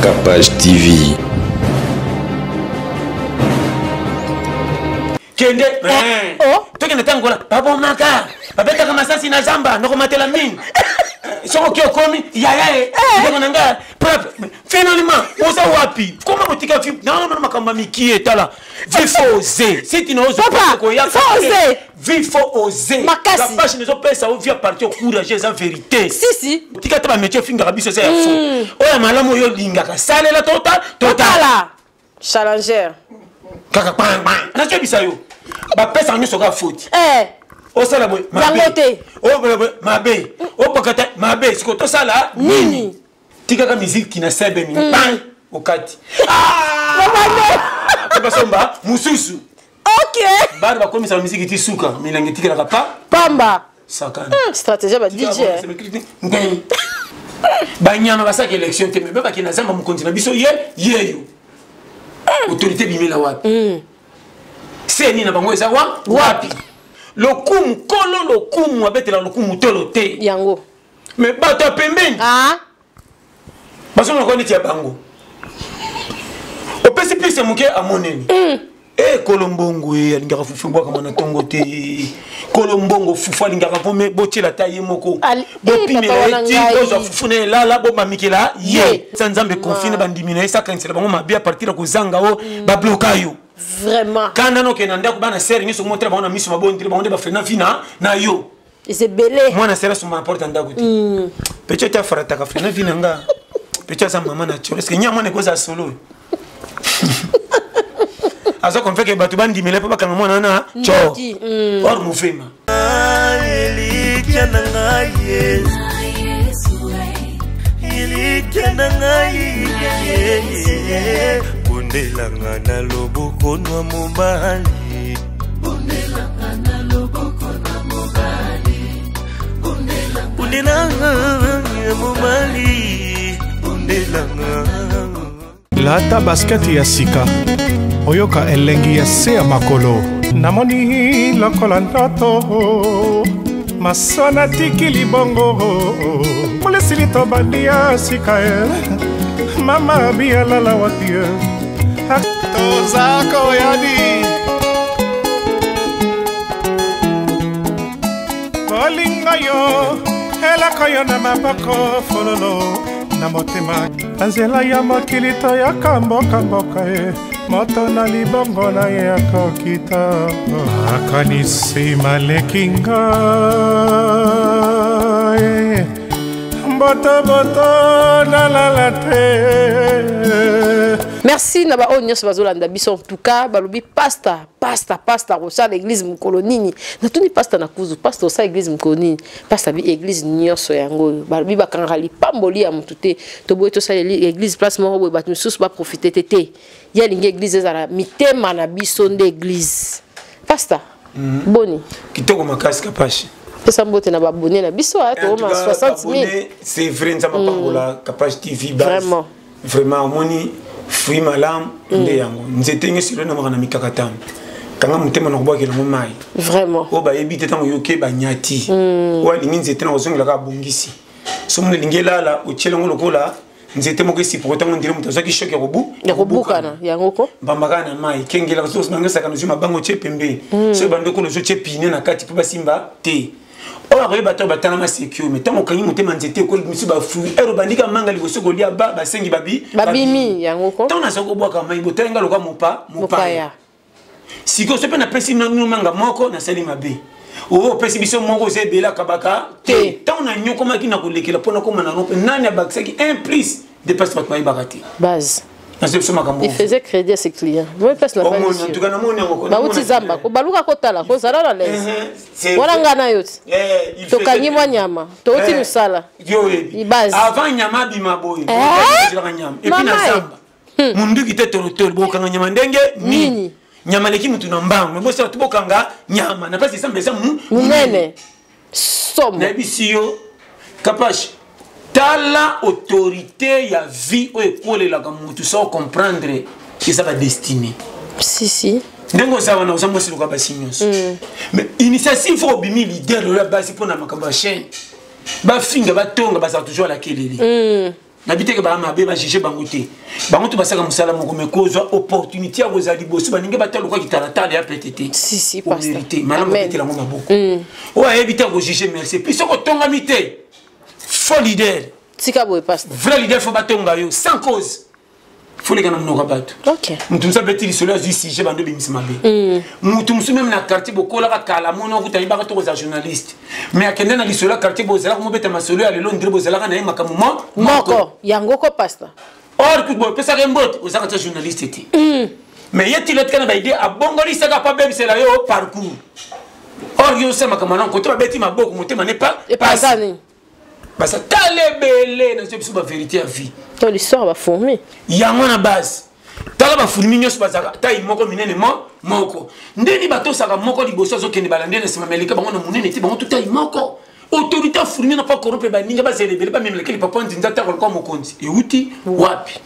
Capage TV. Kende eh, oh. Tokende ntango kola babomaka babetaka masasi na zamba nakomatela mine eh, soki oki okomi yaya e eh. ndeko na ngai propre finalement oza wapi koma kotika vi naona makambo ya mikie tala vie faut oser si tu n'oses pas koyaka vie faut oser makasi la page nezo pesa o vie à partir courage eza vérité si si tika ta ba métier fingaka biso eza ya faux hmm. oyo malamu oyo olingaka salela tota totala challenger kaka kpang kpang nazobisa yo bapesaka nyonso kaka foti eh. osala boye yango te obola boye mabe opakata mabe sikoyo tosala nini tikaka miziki na sebe mini mm. bang okati ah! basomba mosusu ok bana bakomisaka miziki ti suka milangi etikelaka pa pamba sakana stratégie ba dj banyama basalaka élection te me babaki na zamba mokonzi na biso ye yeyo autorité bimela wapi seni na bango eza wa wapi lokumu kolo lokumu abetela lokumu tolo te yango me bato ya pembeni ah. bazomona kwa neti ya bango opesi pise moke amoneli mm. e eh, kolo mbongo e alingaka fufu ebwaka mwana ntongo te kolo mbongo fufu alingaka mpo botyela ata ye moko eh, bopimela ye ti bozwa fufu na elala bobamikela ye sa nzambe konfi na bandimi na ye sakanisela bango mabe apartir ya kozanga o mm. babloka yo vraiment kanda nokende na ndako bana sere nyonso motela bango na miso mabondeli bango nde bafrena vi na yo eza ebele mwana sere asomba na porte ya ndako te mm. pecho te afarataka frena vi na nga pecho aza mama na tio eske nya mwana ekozala solo oyo aza konfeke bato bandimela mpo bakanga mwana wana tio mm. or mofema elikya na ngai elikya na ngai bondelanga na loboko nwa mobali bondelanga mobali bondelanga Lata basket ya sika oyoka elengi ya se ya makolo. Namoni lokola ndoto masana tiki libongo molesili tobandi ya sika e mama bialala wapi e toza koyadi kolinga yo eloko yo na maboko fololo na motema na nzela ya mokili toyaka mboka mboka ye moto na libongo na ye akokita akanisi maleki ngai mbotoboto nalala te. Merci na baoyo nyonso bazolanda biso. En tout cas balobi pasta pasta pasta kosala église mokolo nini? Natuni pasta na kuzu, pasta osala église mokolo nini? Pasta bi église nyonso yango oyo balobi bakangaka lipamboli ya motu te, toboyi tosala église place moko boye bato misusu baprofite te te. Ye alingi église ezala mitema na biso nde église. Pasta boni kitoko makasi kapashi. Pesa mbote na babone na biso tokoma 60 000. C'est vrai, nzambe apambola Kapashi TV base. Vraiment. Vraiment omoni fruit malamu nde yango nzete nge silo namaka na mikakatano kanga motema na kobwakela yango mai. Vraiment. Oyo bayebi te ntango yoke banyati oyo alingi nzete na kozongelaka abongisi so mona elingi elala otiela yango lokola nzete moko esipoko ntango ndire moto azwaki shok ya kobu ya kobukana yango ko mbamba kaka na mai kengela soki bango esaka nozwi mabango otie pembeni soki bando okolo ozotie pine na kati mpo basimba te. Oyo akoyeba to batalama secure mais ntango okangi motema nzete ekoli misu bafruit ere obandi ka manga liboso kolia ba basengi babi babimi yango ko ntango nazali kobwaka mai botali nga lokola mopa mopaya. Sikoyo so mpe napesi nano manga moko nasali mabe oyo opesi biso moko oza ebele akabaka te. Ntango nanyokomaki na kolekela mpo nakoma na mpe nani abakisaki un plus de place bato bayebaka te. Base. Nazo biso makambo. Il faisait crédit à ses clients. Moi place na Omoni, en tout cas, namoni yango ko- bauti namoni. zamba ko baluka kotala kozala na l'aise. C'est Wana vrai. nga na yo ti. Eh, il Tokangi faisait mwa nyama, touti mosala. Yo oyebi. Ibase. Avant nyama abima boye, bozalaka nyama. Et puis na Mama ye. zamba. Munduki te tolotolo bokanga nyama ndenge nini? Nini? Nyama eleki mutu na mbangu. Mais bosala to bokanga nyama. Na place zamba eza munene. Somo. Nayebisi yo Kapash, tala autorité ya vie oyo ekolelaka mutu sans comprendre eza ba destinée. Si si. Ndenge oza wana oza mwasi lokola basi nyonso. Mais initiative faut obimi leader oyo ya basi mpona makambo ya chaîne. Bafinga batonga bazala toujours ala kelele. Nabi te ke ba mabe ba juger bango te. Bango to basaka musala moko mais kozwa opportunité ya kozala liboso baninga batala lokola kitalatala ya pete te. Si si pasteur. Mérité malamu betela ngo maboko. Oyo ayebi te ko juger merci. Puis soko tongami te. Faux leader. Tika boye pasteur. Vrai leader faut batonga yo sans cause. Foleka na monoko ya bato. Moto mosusu abeti lisolo azwi sujet bando ebimisi mabe. Moto mosusu meme na quartier bokolaka kala mona okuta yebaka to kozala journaliste mais akende na lisolo ya quartier bozalaka mobeta masolo ya lelo ndire bozalaka na ye makambo moko yango ko pasteur. Or kutu bopesaka ye mbote ozalaka tia journaliste te. Mais ye tilo atika na baide abongolisaka mpo abebisela yo parcours. Or yo osala makambo wana kote babeti maboko motema ne pa epasani. Basa tala ebele nazo biso ba vérité ya vie. To l'histoire ba fourmi. Yango na base. Tala ba fourmi nyonso bazaka taille moko minene mo moko. Ndeni batosaka moko liboso azokende balande na sima meleka bango na munene te bango tout taille moko. Autorité fourmi na pas corrompre ba ninga bazela ebele ba memelaka lipapa nzinza ta kolokwa mokonzi. Euti wapi?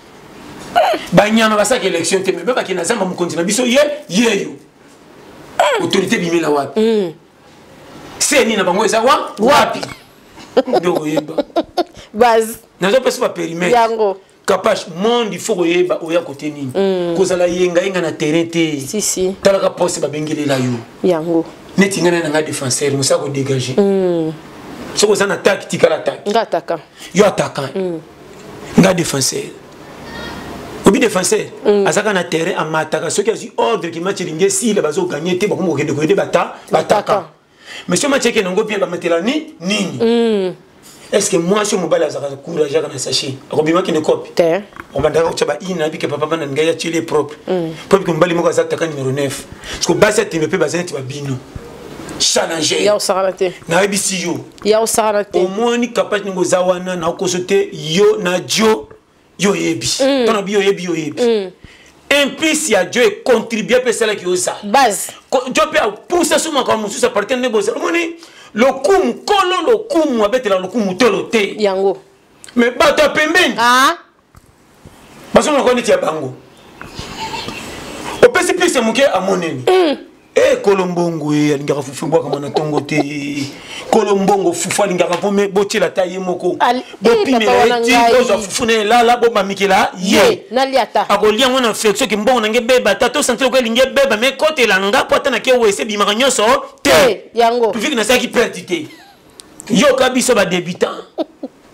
Banyama basaka élection te mais babaki na zamba mokonzi na biso ye yeyo. Autorité bimela wapi? Seni na bango eza wa wapi? Nde okoyeba. Base. Nazopesa ba périmètre. Yango. Kapash monde il faut koyeba oya kote nini. Kozala yenga yenga na terrain te. Si si. Talaka poste babengelela yo. Yango. Neti ngana na nga défenseur musa ko dégager. Soko oza na attaque tikala attaque. Nga attaquant. Yo attaquant. Nga défenseur. Obi défenseur. Azaka na terrain amataka soki azwi ordre ki match elingi esila bazo gagner te bakomi kokende koyede bata bataka. Monsieur match ekende ngo bien bamatela ni nini. Est-ce que moi si mobali azaka courage aka na sachet akobima kende kopi te obandaka kotya ba ina ayebi ke papa bana ngai atieli ye propre propre ke mobali moko aza taka numéro 9 parce que basi atembe mpe baza neti babino challenger ya osakana te nayebisi yo ya osakana te omoni capable ndenge oza wana nakoso te yo na dio yo oyebi to na bi oyebi yo oyebi implice ya dio econtribue mpe esalaki ozala base dio mpe apusa so makambo mosusu apartir nde bozala omoni lokumu kolo lokumu abetela lokumu tolo te yango mais bato ya pembeni bazomona kwa neti ya bango opesi pise moke amoneni kolo mbongo ye alingaka fufu ebwaka mwana ntongo te kolo mbongo fufu alingaka mpo me botiela ta ye moko bopimela ye ti bozwa fufu na elala bobamikela ye akolia yango na infection ke mbongo nange ebeba ata to sentir lokola elingi ebeba me ekotela nga mpo ata nake wese ebimaka nyonso te yango tuviki nasalaki perte te yoka biso ba débutant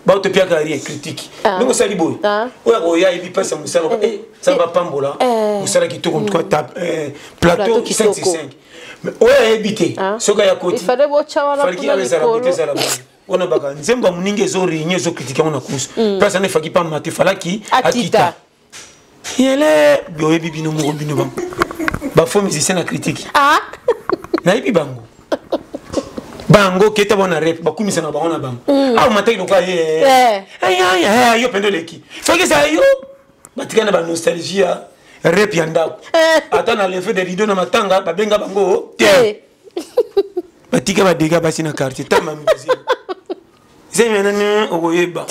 baotopiaka rien critique ndenge osali boye oyo akoya yebi mpasi ya mosala nzambe apambola mosala kitoko plateau 5 sur 5 mais oyo ayebi te soki aya koti falaki ezala bote ezala boye wana baka nzembo ya moninga ezo réunion ezo critique yango na course place wana efaki pa mate falaki akita yele oyebi bino moko bino bango bafaux musicien na critique nayebi bango bango keta bona rep bakumisana bango na bango awa mataki lokola ye yo pende oleki soki ezala yo batika na banostalgie ya rep ya ndako ata na leve de rideau na matanga babenga bango te batika badega basi na quartier tama zemenani okoyeba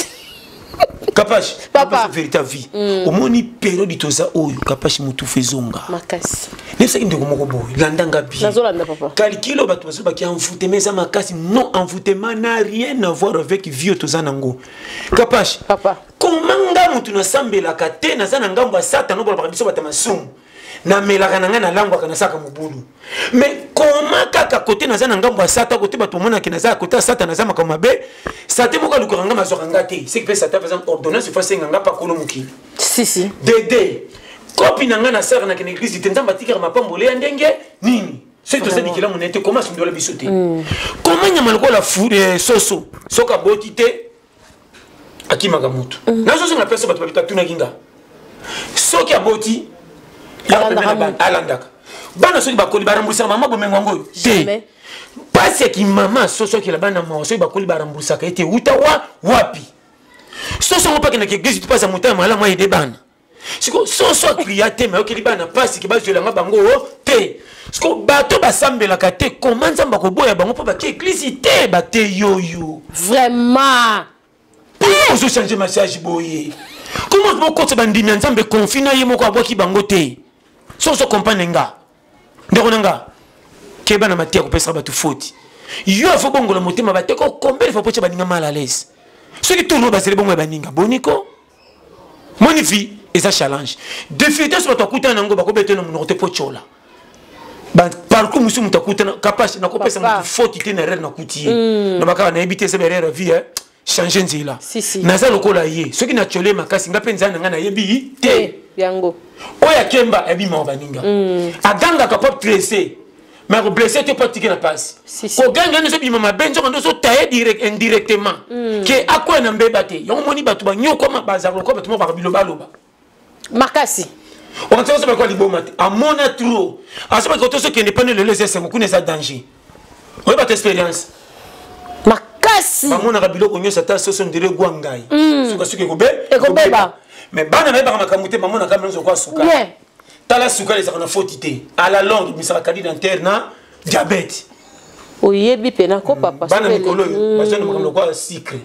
kapash papa vérité vie omoni période toza oyo kapash mutufu ezonga makasi nayebisaki ndeko moko boye landanga bien nazolanda papa calcul bato bazobaki envoûtement eza makasi non envoûtement n'a rien à voir avec vie toza nango kapash papa koma nga motu nasambelaka te naza na ngambo ya satana obolobaka biso bato ya masumu namelaka na ngai nalangwaka nasalaka mobulu mais koma kaka kote naza na ngambo ya sata kote bato bamonaki naza kote ya sata naza makambo mabe sate moko alukaka nga mazwaka nga te seki mpe sata par ordonnance fo asenga nga pakolo mokili si si dede kopi na ngai nasalaka nakende eglise te nzambe atikaka mapamboli ya ndenge nini soki toza likila monene te koma asundola biso te koma nyama lokola soso soki aboti te akimaka motu nazozonga place bato batunaki nga soki aboti alandaka bana soki bakoli barambwisaka mama bomengo yango oyo te mpasi ya kimama soso akela bana mawa soki bakoli barambwisaka ete uta wa wapi soso yango mpe akendaka eglise to mpasi ya motema malamu ayede bana siko soso akria te me ayokeli bana mpasi ke bazwelanga bango te siko bato basambelaka te koma nzambe akoboya bango mpo bake eglise te bate yoyo vraiment ozochange message boye comment bokotisa bandimi ya nzambe confi na ye moko abwaki bango te so ozo comprendre nga ndeko na nga keba na mateya kopesaka bato foti yo afo bongola motema bateko combien de fois potya baninga mal à l'aise soki tourno bazeli bongo ya baninga boniko. Moni vie eza challenge. Difficulté so bato akutana nango bakobeta na monoko te mpo tyola. Parcours mosusu moto akutana kapasi nakopesa moto faute te na erreur nakuti ye. Na bakaka nayebi te eza ba erreur ya vie, changer nzela. Naza lokola ye soki natyole makasi nga mpe nzela na ngai nayebi te. Yango oyo akemba ayebi mawa baninga. Agangaka mpo tresse mais akoblesse te mpo atiki na pasi. Koganga nde ezobima mabe nzoka nde ozotaye indirectement ke akwea na mbeba te. Yango moni bato banyokwama bazala lokola bato moko baka bilobaloba makasi. Okanisa oso bakoya liboma te amona trop asobaki koto ozokende pano lelo eza esengo kuna eza danger. Oyo bato expérience makasi bamonaka biloko nyonso ata soso ndire gwa ngai sukasuka ekobeba. Mais bana bayebaka makambo te bamonaka nyonso kwa suka. Tala sukali ezalaka na faute te à la longue ebimisaka carie dentaire na diabète. Oyebi pena ko papa. Bana mikolo oyo bazwa na makambo lokola sucre.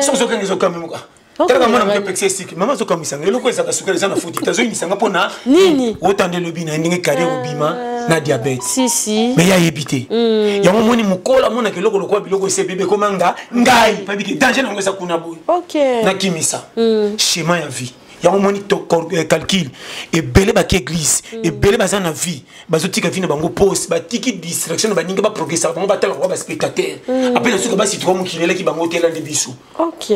Soki ozokanga ezokami moka talaka mwana moto apekisa sucre mama azokamwisanga eloko ezalaka sukali eza na faute te azoyinisanga mpona nini otanda elobi na ndenge carie kobima na diabète. Si si. Mais ye ayebi te. Yango omoni mokolo amonaka eloko lokola biloko esi ebebe ekoma nga ngai pabike danger nango eza kuna boye. Nakimisa schéma ya vie. Yango omoni calcul ebele baki église ebele baza na vie bazotika vie na bango pose batiki distraction na baninga baprogressaka bango batalaka kwa baspectateur apres na suka basituka mokili eleki bango te elandi biso.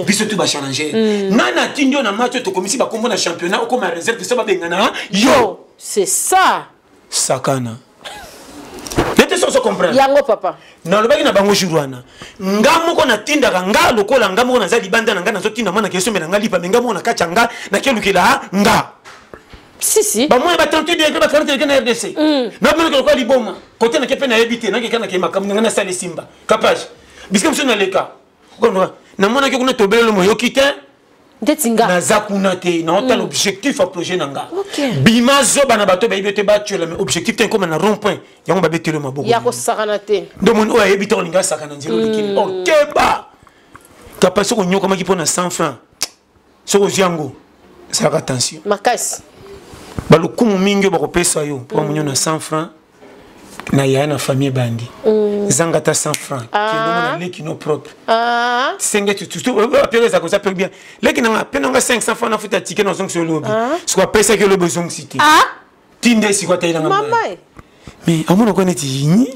Biso tu bachallenger nani atindi yo na match oyo tokomisi bakombo na championnat okoma réserve so babengana yo. C'est ça. Sakana nete soso comprendre yango papa. Nalobaki na bango jour wana nga moko natindaka nga lokola nga moko naza libanda na nga nazotinda mwana kesombela nga lipa me nga moko na kati ya nga nakelukela nga. Si si. Bamwana ba 38 degré ba 40 degré na RDC. Namonaki lokola liboma kote nake mpe nayebi te nakeka nake makambo na nga nasala esimba kapage bisika mosusu naleka namonaki kuna tobelelo moyoki te. Ndeti nga naza kuna te naotala objectif ya projet na nga. Bima zoba na bato bayebi te batiola mais objectif te ekoma na rond point yango babeteli maboko. Ya kosakana te. Nde omoni oyo ayebi te olingi asaka na nzela olekeli or keba kapa soki onyokamaki mpo na 100 francs soki ozwi yango esalaka attention makasi. Balokumu mingi oyo bakopesa yo mpo bamonio na 100 francs na yaya na famille ebandi zanga ata 100 francs kende omona leki no propre senge apere ezalaka oza pe bien leki nanga pe nanga 500 francs nafuta ticket na ozongisi olobi soki apesaki olobi ozongisi te tinde sikoyo atayelanga mais amona kwa neti yini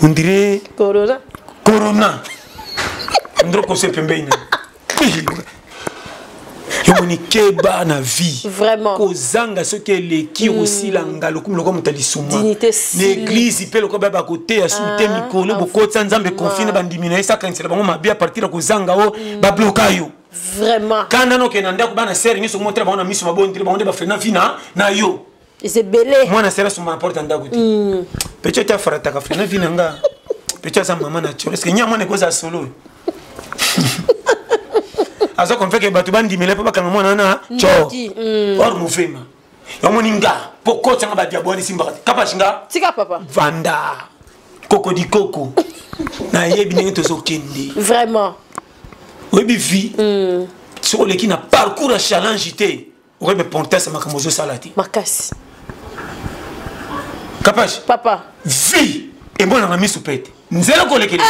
on dirait corona corona on dirait kose pembeni yomoni keba na vie. Vraiment. Kozanga soki eleki osilanga lokumu lokola moto ya lisuma na église mpe lokola baya bakoteya su te mikolo bokotisa nzambe confine bandimi na ye sakanisela bango mabe a partir ya kozanga o babloka yo. Vraiment. Kanda nokende na ndako bana sere nyonso komotela bango na miso mabondile bango nde bafrena vi na yo. Eza ebele. Mwana sere asomba na porte ya ndako te pecho te afarataka frena vi na nga pecho aza mama na tio eske nya mwana ekozala solo aza konfeke bato bandimela mpo bakanga mwana wana tio or mofema yamoni nga mpo kotianga badiabo wana esimbaka te kapasi nga. Tika papa. Vanda koko di koko nayebi ndenge tozokende. Vraiment. Oyebi vie soki oleki na parcours ya challenge te okoyebi importance ya makambo ozosala te. Makasi. Kapasi papa. Vie emonaka miso pete nzela kolekela.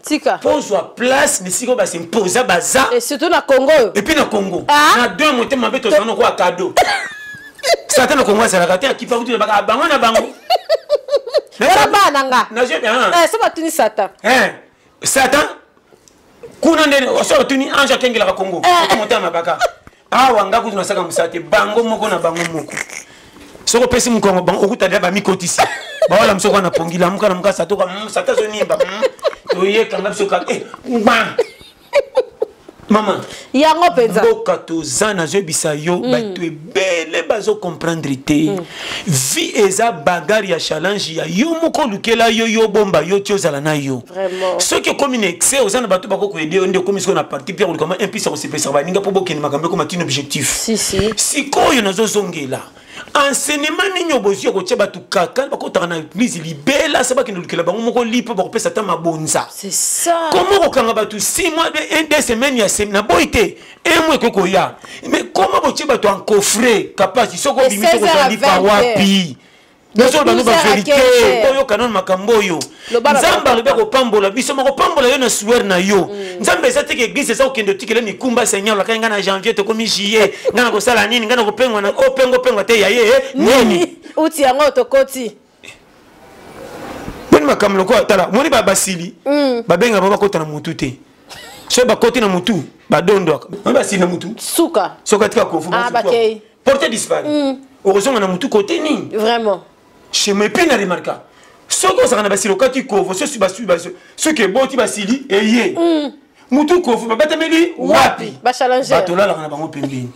Tika. Pozwa place na esika oyo basimposa baza. Et surtout na Congo oyo. Et puis na Congo. Na deux motema mabe tozala noko ya cadeau. Satan na Congo azalaka te akipa kutu baka bango na bango. Wana bana nga. Na je bien. So batuni Satan. Satan kuna ndene so batuni ange akengelaka Congo. Motema mabaka. Awa nga kutu nasaka mosala te bango moko na bango moko. Soko opesi mokongo bango okuta deja bamikotisi bawala mosu okwana pongi lamuka na moka satoka sata azonimba toyekanga biso kaka ngba mama yango mpenza mboka toza nazoyebisa yo bato ebele bazokomprendre te vie eza bagare ya challenge ya yo moko olukela yo yo bomba yo ti ozala na yo soki okomi na excès oza na bato bakokoyede yo nde okomi sikoyo na parti mpe kolukama impise ya kosepesaka baninga mpo bokende makambo ekoma tino objectif. Sikoyo nazozongela enseignement nini obozwi ya kotia bato kaka bakotaka na église libela se bakende olukela bango moko lipo bakopesa ata mabonza. C'est ça. Comment kokanga bato 6 mois 1 2 semaines ya semaine na boyi te un mois ekoki koya mais comment botie bato en coffret capacité soki obimi Et 16 soki ozali heures à pa 20 wapi? Nazoloba no baverité, oyoka nano makambo oyo. Nzambe alobi akopambola biso, makopambola yo na sueur na yo. Nzambe eza teke église eza kokende otikele mikumba. Seigneur, olakaki ngai na janvier, tokomi juillet, ngai na kosala nini? Ngai na kopengwa na opengo opengwa te ya ye nini? Uti yango tokoti. Boni makambo lokola tala moni basili babenga bango bakota na motu te. Soki bakoti na motu, badondwaka. Moni basili na motu. Suka. Soki atika kofu, Ah, bakei. porte disparu, okozonga na motu kote nini? Vraiment. Schéma. Et puis na remarka, soki ozalaka na basili, okati kovo, soki eboti basili eye mutu kovo, babatameli wapi? Bachallenger. Bato olalaka na bango pembeni,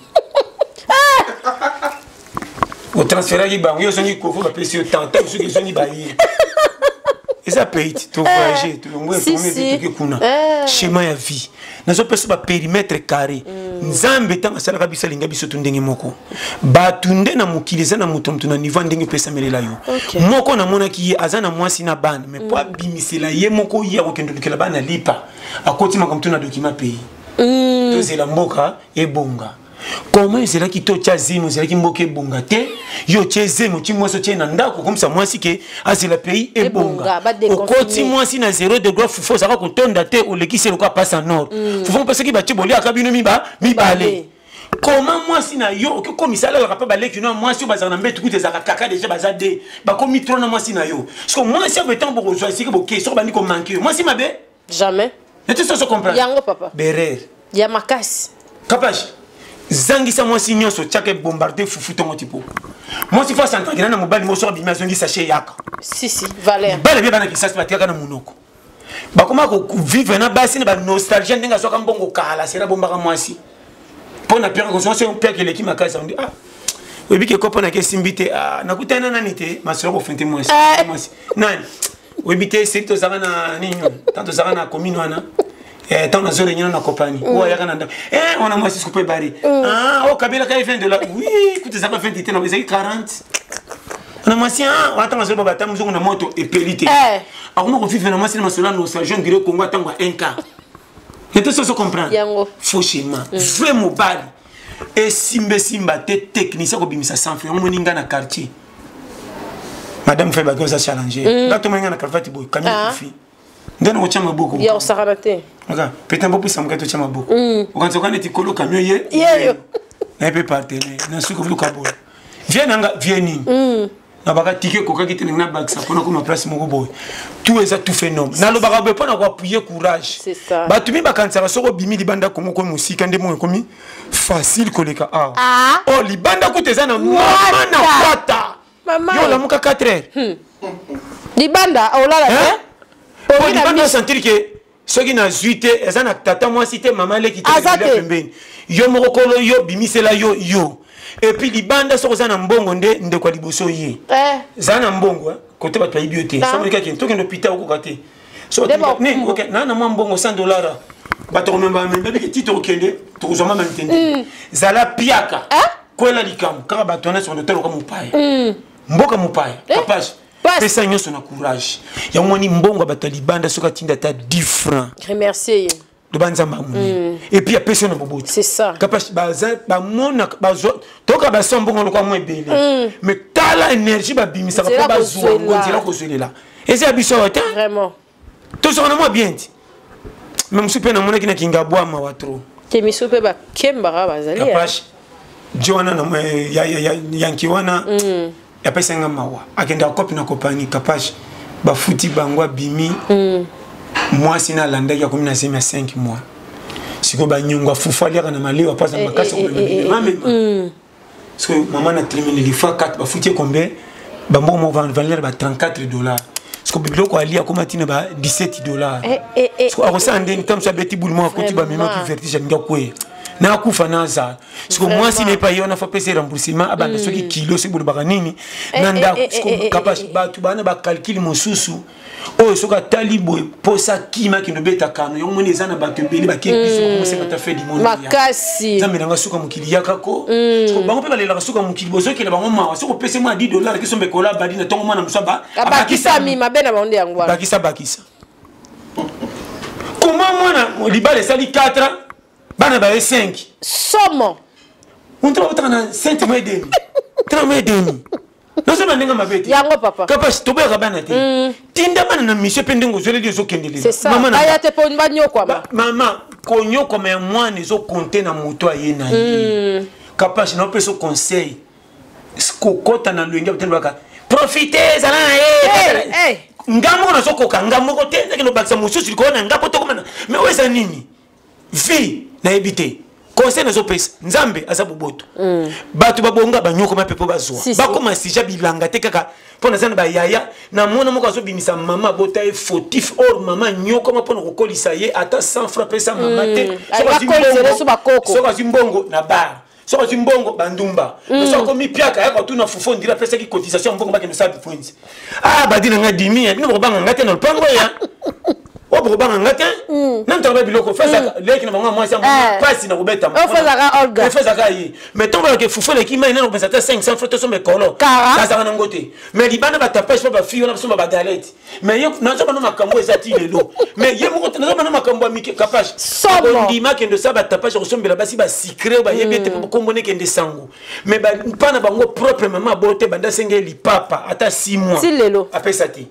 otransferaki bango, yo ozongi kovo, bapesi yo tanta. Soki ezongi, baye eza pays ti tovoyage, tolongo toke kuna. Schéma ya vie, nazopesa bapérimètre carré. Nzambe ntango asalaka biso, alinga biso to ndenge moko. Bato nde na mokili eza na moto, moto na niveau ya ndenge epesamelela yo. Moko namonaki ye aza na mwasi na bana, mais po abimisela ye moko, ye akokende olukela bana lipa, akoti makambo to na document pays. Tozela mboka ebonga. Comment ezalaki te? Otya zemi, ezalaki mboka ebonga te. Yo otie zemi, otie mwasi, otie na ndako, okomisa mwasi ke azela pays ebonga. Ebonga, badéconfiner. Okoti mwasi na 0 degré, fufu ozalaka kotonda te, olekisi eloko apasa nord. Fufu mpe soki batie, boliaka bino mibale. Comment mwasi na yo okoki komisa alalaka mpe baleki no ya mwasi oyo bazalaka na mbetu? Kuta ezalaka kaka deja baza de bakomi tro na mwasi na yo. Siko mwasi apo ntango bokozwa esika boke, soko bandi komanke yo, mwasi mabe. Jamais. Neti soso comprendre. Yango papa. Berere. Ya makasi. Kapage, zangisa mwasi nyonso, tiaka bombarde fufu ntongo tipo. Mwasi fo asantrakela na mobali moko, soki abimi, azongi sachet yaka. Si si, valeur. Bana bie, bana Kisasi batikaka na monoko, bakoma kovivre na basi na banostalgie ndenge azwaka mbongo kala, sera bombaka mwasi mpo na piaka kozwa. So piaka eleki makasi, andi ah, oyebi ke kopo nake esimbi te. Ah, nakutani na nani te, masolo kofente mwasi. Mwasi nani oyebi te, esili tozalaka na nini, tant tozalaka na commune wana, ntango nazo réunion na compagnie, oyo ayaka na ndako wana mwasi sikopo ebari oyo kabelaka ye 20 dollar. Oui, kuta ezalaka 20 te, na ezalaki 40 wana mwasi wana. Ntango azoloba, bata mozongo na moto epeli te. Akoma kovivre na mwasi na masolo ya nostalgie, on dirait Congo atango ya 1 quart. Nete soso comprendre. Yango. Faux schéma. Vrai mobali esimba esimba te, technicien kobimisa sans yango. Moni nga na quartier, madame fe baki oza challenge nga, tomoni nga na cravate boye, kami kufi nde nakotya maboko. Ya kosakana te. Aka peut-être bopesa moke, totya maboko, okanisa oka neti kolo camion ye. Yeyo. Naye mpe partenaire na suki oluka boye, vie nanga vie nini nabaka tike ekokaki te, ndenge nabakisa mpona koma place moko boye. Tout eza tout fait noble. Nalobaka boye mpona koappuyer courage. C'est ça. Bato mi bakanisaka soki obimi libanda Kongo, komi mosika nde moko ekomi facile koleka awa. O libanda kuta eza na mama na kwata. Mama. Yo olamuka 4 heures. Libanda olala te. Hein? Po Pongi na libanda miso. osentir ke soki nazwi te, eza na tata mwasi te, mama leki te. Aza kolia te. Pembeni yo moko kolo yo bimisela yo yo. Et puis libanda, soki oza na mbongo nde ndeko ya liboso ye. Zala na mbongo, eh, kote bato bayebi yo te. Soki kaki tokende hôpital, okoka te. So Nde nini, ok, na mwa mbongo 100 dollar, bato komemba bamemba bike ti tokokende, tokozwa mama mitende. Zala piaka, kwela likambo kaka bato wana soki toloka mopaya, mboka mopaya. Kapage, Pasi. Pesa nyonso na courage. Yango moni mbongo ya bato ya libanda, soki atinda ata 10 francs, Remercier ye. Loba Nzambe amonene, et puis apesi yo na boboto. C'est ça. Kapage, baza bamonaka, bazwa toyoka baso mbongo lokwa mwa ebele, mais tala énergie babimisaka mpo Nzela bazwa yango. kozwela. Nzela kozwelela eza ya biso awa te. Vraiment. Tozwaka na mwa bien ti, mais mosusu mpe namonaki na Kingabwa, mawa trop. Te, miso mpe bakembaka bazali. Kapage, jo wana na yanki wana apesanga mawa, akendaka kope na compagnie. Kapage, bafuti bango, abimi mwasi na alandaki, akomi na zemi ya 5 mois. Sikoyo banyongo afufu aliaka na malewa mpo aza makasi komema mema. Sikoyo mama na termineli fois 4, bafuti ye combien? Bambongo moko valeur ba 34 dollars. Sikoyo biloko alia akoma ntina ba 17 dollars. Sikoyo akosala ndeni? Ntango mosu abeti bulu moko, akoti bamemaki vertige, alingi akweya na akufa na azala. Sikoyo mwasi na epai ye wana fa apesa ye remboursement, abanda soki kilo, soki bolobaka nini na ndako. Sikoyo Kapage, bato bana bacalcul mosusu oyo soki atali boye, mposa akima, akende obeta kano. Yango moni eza na bato ebele bakei biso bakomosenga ta fin du monde. Makasi. Nzambe nanga, suka mokili yakako. Siko bango mpe balelaka suka mokili, bozokela bango mawa. Soki opesi mwa 10 dollar, kisomba ekola abadi na ntongo, mwana mosu abakisami mabe na bango nde yango wana. Bakisa, bakisa. Koma mwana libala esali 4 ans, bana baye 5. Somo. Moto babotaka na 5 mois et demi, 3 mois et demi. Nazoba ndenge mabe te. Yango papa. Kapasi toboyaka bana te. Tinda bana na mission mpe ndenge ozweleli ezokende C'est ça. Mama na Baya te mpo banyokwama. Mama, konyokwama ya mwana ezokonte na moto aye na ye. Kapasi naopesa conseil, kokota na lwenge batende baka profite ezala na ye. Hey, hey. Nga moko nazokoka nga moko te, ndenge nobakisa mosusu likolo na nga po tokomana. Mais oyo eza nini? Vie nayebi te. Conseil nazopesa, Nzambe aza boboto. Bato babonga banyokoma mpe mpo bazwa. Si, si. Bakoma sija bilanga te kaka mpo naza na bayaya na mwana moko azobimisa mama abota ye fautif, or mama nyokoma mpo na kokolisa ye ata 100 francs pesa mama te. Soki azwi Bakolisela mbongo- so bakoko. soki azwi mbongo na bar, soki azwi mbongo bandumba, soki akomi piaka ya kotuna fufu, ndira apesaki cotisation ya mbongo bakende osala bipointi. Ah, badi na nga dimi bino bokobanga nga te na lopango ya oyo bokobanga nga te nani toloba biloko fezaka leki na bango ya mwasi ya mpasi na kobeta. Oyo fezaka Olga. Fezaka ye, mais ntongo balaka fufu eleki mai nano kopesa ata 500 francs tosomba ekolo. Kara. Azalaka nango te, mais libanda batapage mpo bafille wana basomba bagalete. Mais ye nazoba no makambo eza ti lelo, mais ye moko nazoba no makambo ya mike kapage. Somo. Ondima akende osala batapage, akosombela basi basikre oyo bayebi ete kombo nekende sango, mais mpa na bango propre mama abote banda asenge ye lipapa ata 6 mois. Ti lelo. Apesa te.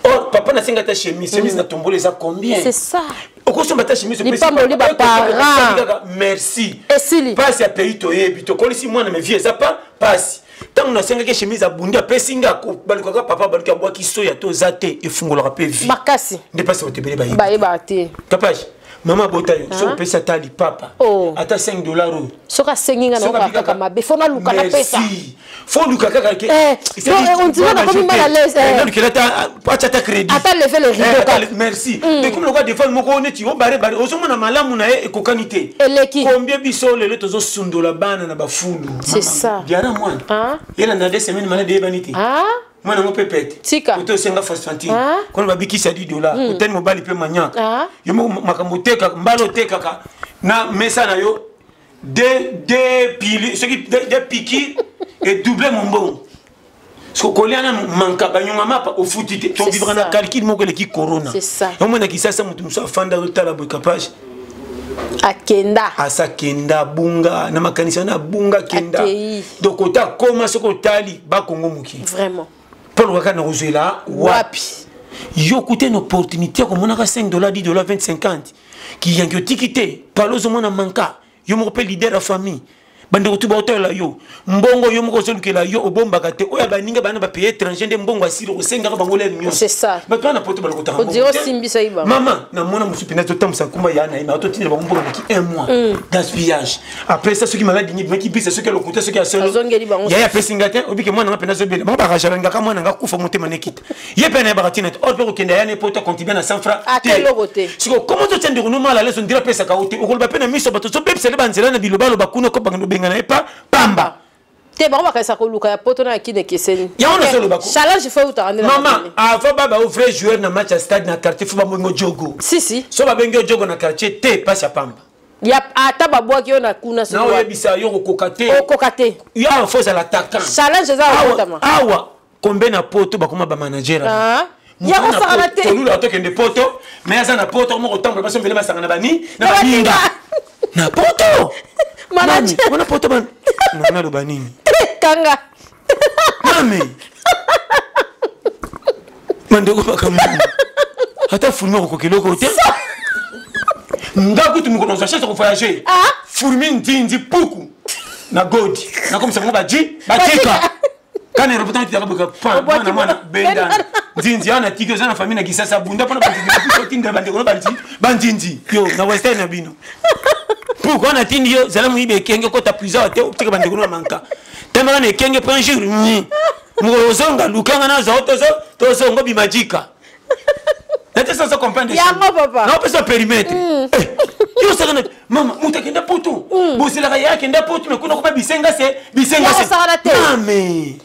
Or papa nasenga ata chemise, chemise na tombolo eza combien? C'est ça. Okosomba ata chemise, opesi Lipamboli papa, ba parents. kaka merci. Esili. Pasi ya pays toyebi, tokolisi mwana, mais vie eza pa pasi. Ntango nasengaki chemise, abundi apesi nga, balukaka papa baluki abwaki soya to eza te, efungolaka mpe vie. Makasi. Nde mpasi bato ebele bayebi. Bayebaka te. Kapage, mama abota yo, soki opesi ata lipapa, Oh. ata 5 $ oyo. Soki asengi nga, Soki nayoka abi kaka mabe, fo naluka napesa. Merci. Fo luka kaka ke Eh, donc, on dirait nakomi mal à l'aise, eh. Nalukela ata atya ata crédit. Ata lever le rideau Eh, ata kaka. merci. Mais comme lokwa des fois moko neti obare bare, ozomona malamu na ye ekokani te. Eleki. Combien biso lelo tozosundola bana na bafulu. C'est ça. Diara mwana Ah. ye na 2 semaines malade eyebani te. Ah. Mwana yango mpe pete. Tika. Ote osenga fosfantine. Ah. Kono babikisi ya 10 $, otali mobali mpe manyaka. Ah. Yo moko makambo otekaka, mbala otekaka na mesa na yo deux pili, soki deux piki edouble mombongo, soki kolia nanu manka banyonga mapa ofuti te, tovivre na ça. calcul moko eleki corona. C'est ça. Omona Kisasa, moto mosusu afanda azotala boye, kapage. Akenda. Asa kenda, abunga na makanisi wana, abunga, kenda. Akei. Donc ota akoma, soki otali bakongo mokili Vraiment. mpo lukaka na kozwela wapi. Wapi. Yo kuta une opportunité ya komonaka 5 $, 10 $, 20, 50, kiyangi otiki te palo, ozomona manka yo moko mpe leader ya famille, bandeko tu baotalela yo mbongo, yo moko ozolukela yo, obombaka te oyo ya baninga bana bapays étranger nde mbongo asili kosengaka bango lere nyonso. C'est ça. Bato wana poto balokotaka On dirait mbongo te. osimbisa ye bango. Mama, namona mosusu mpenza totambwisa nkomba ya na ye, me atotindela bango mbongo meki un mois, gaspillage. Après ça, soki maladi ngi bimaki bisa, soki alokuta, soki ya solo. Azongeli bango. Yaya apesi nga te, obike mwana nga mpenza azobela, bango bakajalangaka mwana nga kufa, motema nekita ye mpe nayebaka ntina te, or mpe kokende ya ne po tocontribue na 100 francs. Ata eloko te. Siko komo totia ndeko no mal à l'aise, ondira apesaka yo te, okoloba mpe na miso bato, ozobebisele banzela na bilobaloba kuna, ko bakende obengana ye pa pamba. Te, bango bakanisa koluka ya poto na ya kine ekeseni. Yango nazoloba Challenge fo eutaka nde na mama mabele. Avant baba o vrai joueur na match ya stade na quartier, fo babengi jogo. Si, si. So babengi yo jogo na quartier te, pasi ya pamba. Ya ata babwaki yo na kuna, soki Na wapi. oyebisa yo kokoka te. Okoka te. Yo awa fo ozala attaquant. Challenge eza Awa- kokotama. Awa kombe na poto bakoma bamanager. Ah. Ya kosakana te. Tolula tokende poto, mais aza na poto moko kotambola, basombele basanga na bani na Na baninga. baninga. Na poto. Manager. Nani? Wana poto naloba nini? Kanga. Mame, mandeko, makambo ata fourmi okokoka eloko te. Nga kutu mokolo nazwa chance kovoyage, Ah. fourmi nzinzi puku na godi nakomisa bango baji batika kana aéroport ntango boka pa Obwaki mwana mwana benda. benda nzinzi awa natiki oza na famille na Kisasa, bunda mpona banzinzi, otinda bandeko no banzinzi yo na western na bino. Pourquoi natindi yo zala moyibi ekenge, okota prison te, otika bandeko no bamanka tambaka na ekenge mpo un jour mokolo ozonga lukanga nazwa tozonga obima jika nate soso comprendre. Yango, papa. Naopesa périmètre. Yo osaka na mama moto akenda poto, boselaka ye akenda poto, me kuna kopa bisenga se bisenga. Yango osakana te. Mame.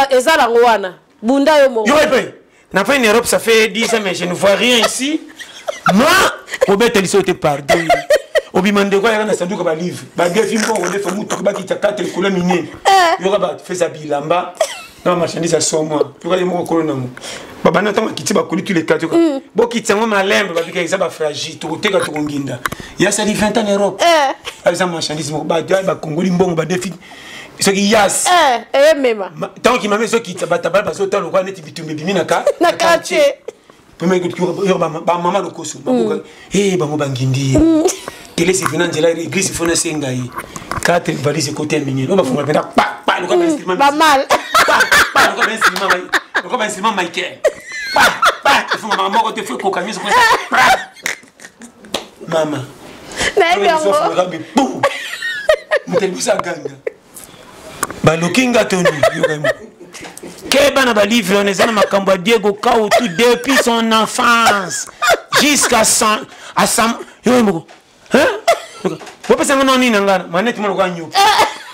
Eza nango wana, bunda yo moko. Yo mpe n'a pas une Europe, ça fait 10 ans, mais je ne vois rien ici. Moi, obeta liso te, pardon, obima ndeko ayaka na sanduka balivre, badefi mbongo, ndefe mutuka bakita kate likolo minene, yoka bafesa bilamba na bamarchandise ya somwa, yoka ye moko kolo nango babanda ntango akiti bakoli tous les quatre, yoka bokiti yango malembe, babika eza bafragile, tokoteka tokonginda. Ya sali 20 ans na Europe, eza marchandise moko bakongoli mbongo, badefi Soki yas. Eh, eyemema. Ntango kimama ezokita batabala bazotala lokola neti bitumba ebimi na ka na quartier. Bamama lokoso bakoka e bango bangindi ye telesi fina nzela église fo nasenga ye quatre valise ekota ya minene oyo bafungola mpenza pa pa lokola bainstrument bamal pa pa lokola bainstrument lokola bainstrument Michael pa pa efungamaka moko te fo ekoka nyonso mama nayebi yango moto liboso aganga baloki nga toni keba na balivre wana eza na makambo ya diego kautu depuis son enfance jusqu'à son à sa yo moko bopesa nga nao nini na ngana maneti mo lokola nyuki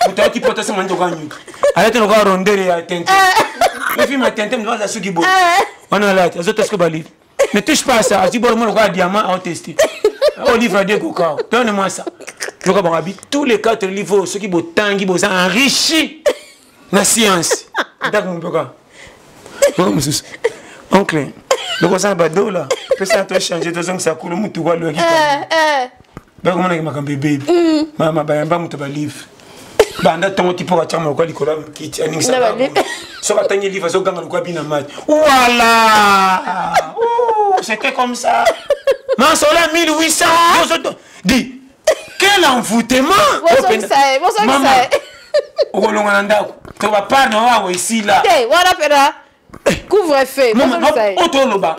moto ayaki poto asa maneti lokola nyuki alati lokola rondele ya tente efilme ya tente moto aza suki boye wana alati azotesiko balivre. Ne touche pas à ça. Azwi bolo moko ya diamant a tester. Au livre à Diego Kao. Donne-moi ça. Yoka bango tous les quatre livres soki botangi boza enrichi na science. Ndako mboka. Mboka mosusu. Oncle, loko oza na badola pesa to changer tozongisa kulu mutu kwa lwaki. Bakomonaki makambo ebebi. Mama bayamba moto ba livre. Banda ntongo ti mpo atyama lokola likolo ya kiti aningisaka soki atangi livre azoganga lokola bina mai wala c'était comme ça masolo ya 1800 di quel envoûtement mama okolonga na ndako to bapart na wawo esila wana pena couvre feu oyo toloba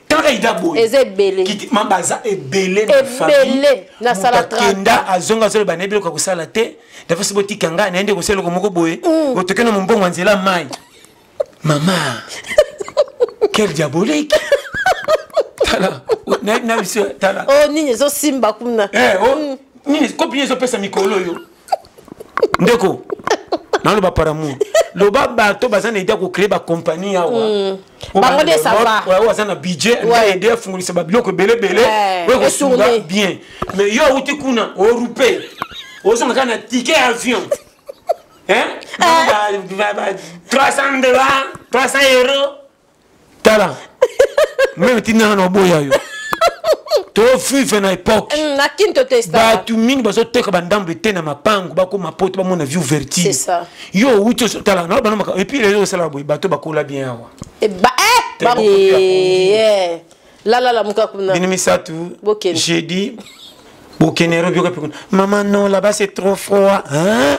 tanga ida boye eza ebele ma baza ebele na ebele na sala kenda azonga azoloba nayebi eloko ya kosala te dafa soki botika ngai naye nde kosala eloko moko boye otoke na mombongo ya nzela mai mama quel diabolique tala na biso tala oh nini ezosimba kuna nini kopi nini ezopesa mikolo oyo ndeko naloba par amour loba bato baza na idée ya kocree bacompagnie awa bango nde ça va oyo aza na budget na idée afungolisa babiloko ebele ebele oyo kosunga bien mais yo awuti kuna orupe ozonga kaka na ticket ya avion hein 300 dollars 300 euros tala meme tinanga na oboya yo tovive na époque bato mingi bazoteka bandambo ete na mapango bakoma poto bamona vie ouverture yo outi tala na bana maka epuis lelo osala boye bato bakola bien awa lalala muka kuna bino misato jeudi bokende robi yoka kuna maman non là-bas c'est trop froid hein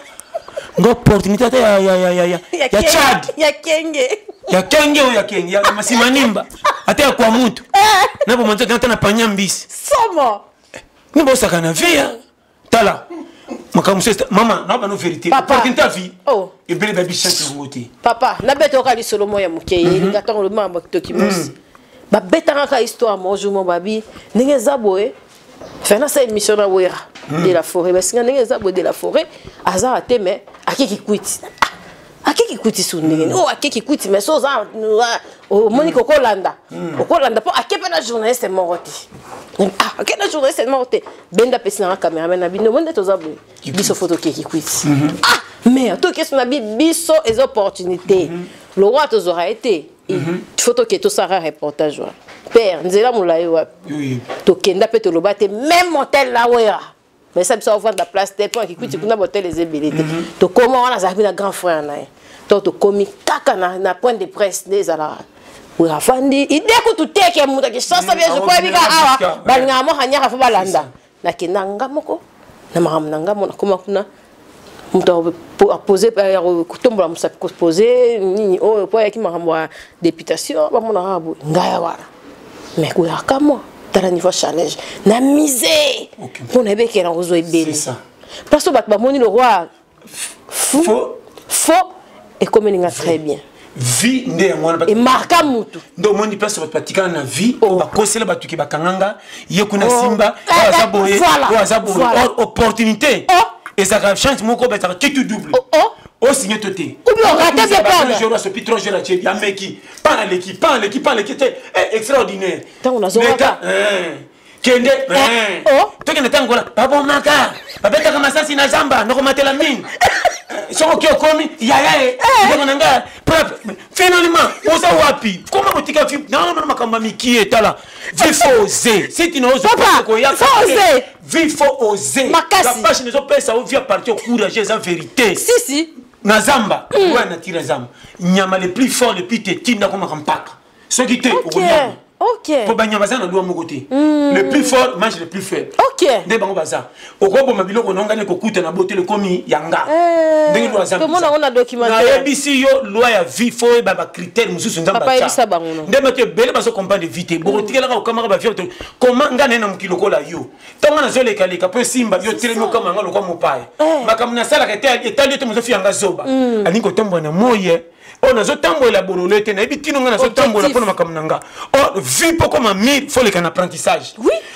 ngo opportunité ata ya ya ya ya ya ya Tchad ya kenge ya kenge oyo ya kenge ya masimanimba ata ya kwa mutu na bomanzi ata na panya mbisi somo ni bosaka na vie tala makambo mosusu mama na bano vérité opportunité ya vie oh. ebele babi chance yango te papa nabetaka lisolo moko ya moke elinga ntango olobi makambo ya kitoki mosi babetaka kaka histoire moko jour moko babi ndenge eza boye fena sa émission na wera de la forêt basinga ndenge eza boye de la forêt aza te mais akeki kwiti akeki kwiti su ndenge nini oyo akeki kwiti mais so oza omoni kokolanda okolanda mpo ake mpe na journaliste moko te ake na journaliste moko te benda apesi nanga cameraman na bino omoni nde toza boye biso fo tokeki kwiti ah mais toke so na bi biso eza opportunité lokola tozwaka ye te faut toke tosala reportage wana père nzela molai wapi tokenda mpe toloba te même hotel la wera mais ça biso avanda place te mpo akikwiti kuna botel eza ebele te tokóma wana azalaki na grand frère na ye donc tokomi kaka na point de presse nde ezalaka wera afandi ide kutu teke moto akishasa bien je crois ebika awa balingaka mo hanyaka fo balanda nakenda nga moko na makambo na nga mo nakoma kuna moto apose kotombola mosapi kopose nini oyo mpo ayaki makambo ya députation bamonaka boye ngai wana mais koyaka mwa tala niveau challenge na mise mpo nayebekela kozwa ebele place oyo bato bamoni le roi fou faux ekomeli nga très bien vie nde yango wana emarka mutu nde omoni place bato batikala na vie oh. bakosela bato ke bakanga nga ye kuna oh. simba oyo aza boye oyo aza boye or opportunité ezalaka chance moko bazalaka kitu double osigne to te asopi 3 jours atie ameki pa aleki pa aleki pa aleki te extraordinaire ntango nazongaka kende tokende ntango kola babomaka babetaka masasi na zamba nakomatela mine soki oki okomi yaya ye ndeko na ngai propre finalement oza wapi koma kotika vi naona makambo ya mikie tala vie faut oser si tu n'oses pas koyaka vie faut oser makasi la page nezopesa yo vie à partir courage eza vérité si si. Na zamba, loi ya nature ya zamba, nyama le plus fort, le plus têtu nde akomaka mpaka. Soki te, okoliama. Po banyama baza na loi moko te. Le plus fort mange le plus faible. Nde bango baza. Okoboma biloko na ngani kokuta na bote lekomi ya nga. Ndenge loi zamba. Tomona ngo na documentaire. Nayebisi yo loi ya vie, faut oyeba ba critères mosusu Nzambe Papa atia. yebisa bango no. Nde bato ebele bazo comprendre vie te. Bokotikelaka kokamaka ba vie to. Comment nga naye na mokili lokola yo? Ntango nazolekaleka mpo esimba yo telemi okama nga lokola mopaya. Makambo nasalaka etali yo te, mozofi yanga zoba. Alingi kotambola na moi oyo nazotambolela bololo ete nayebi tino nga nazotambola mpo na makambo na nga. Or vie mpo koma mire, faut leka na apprentissage.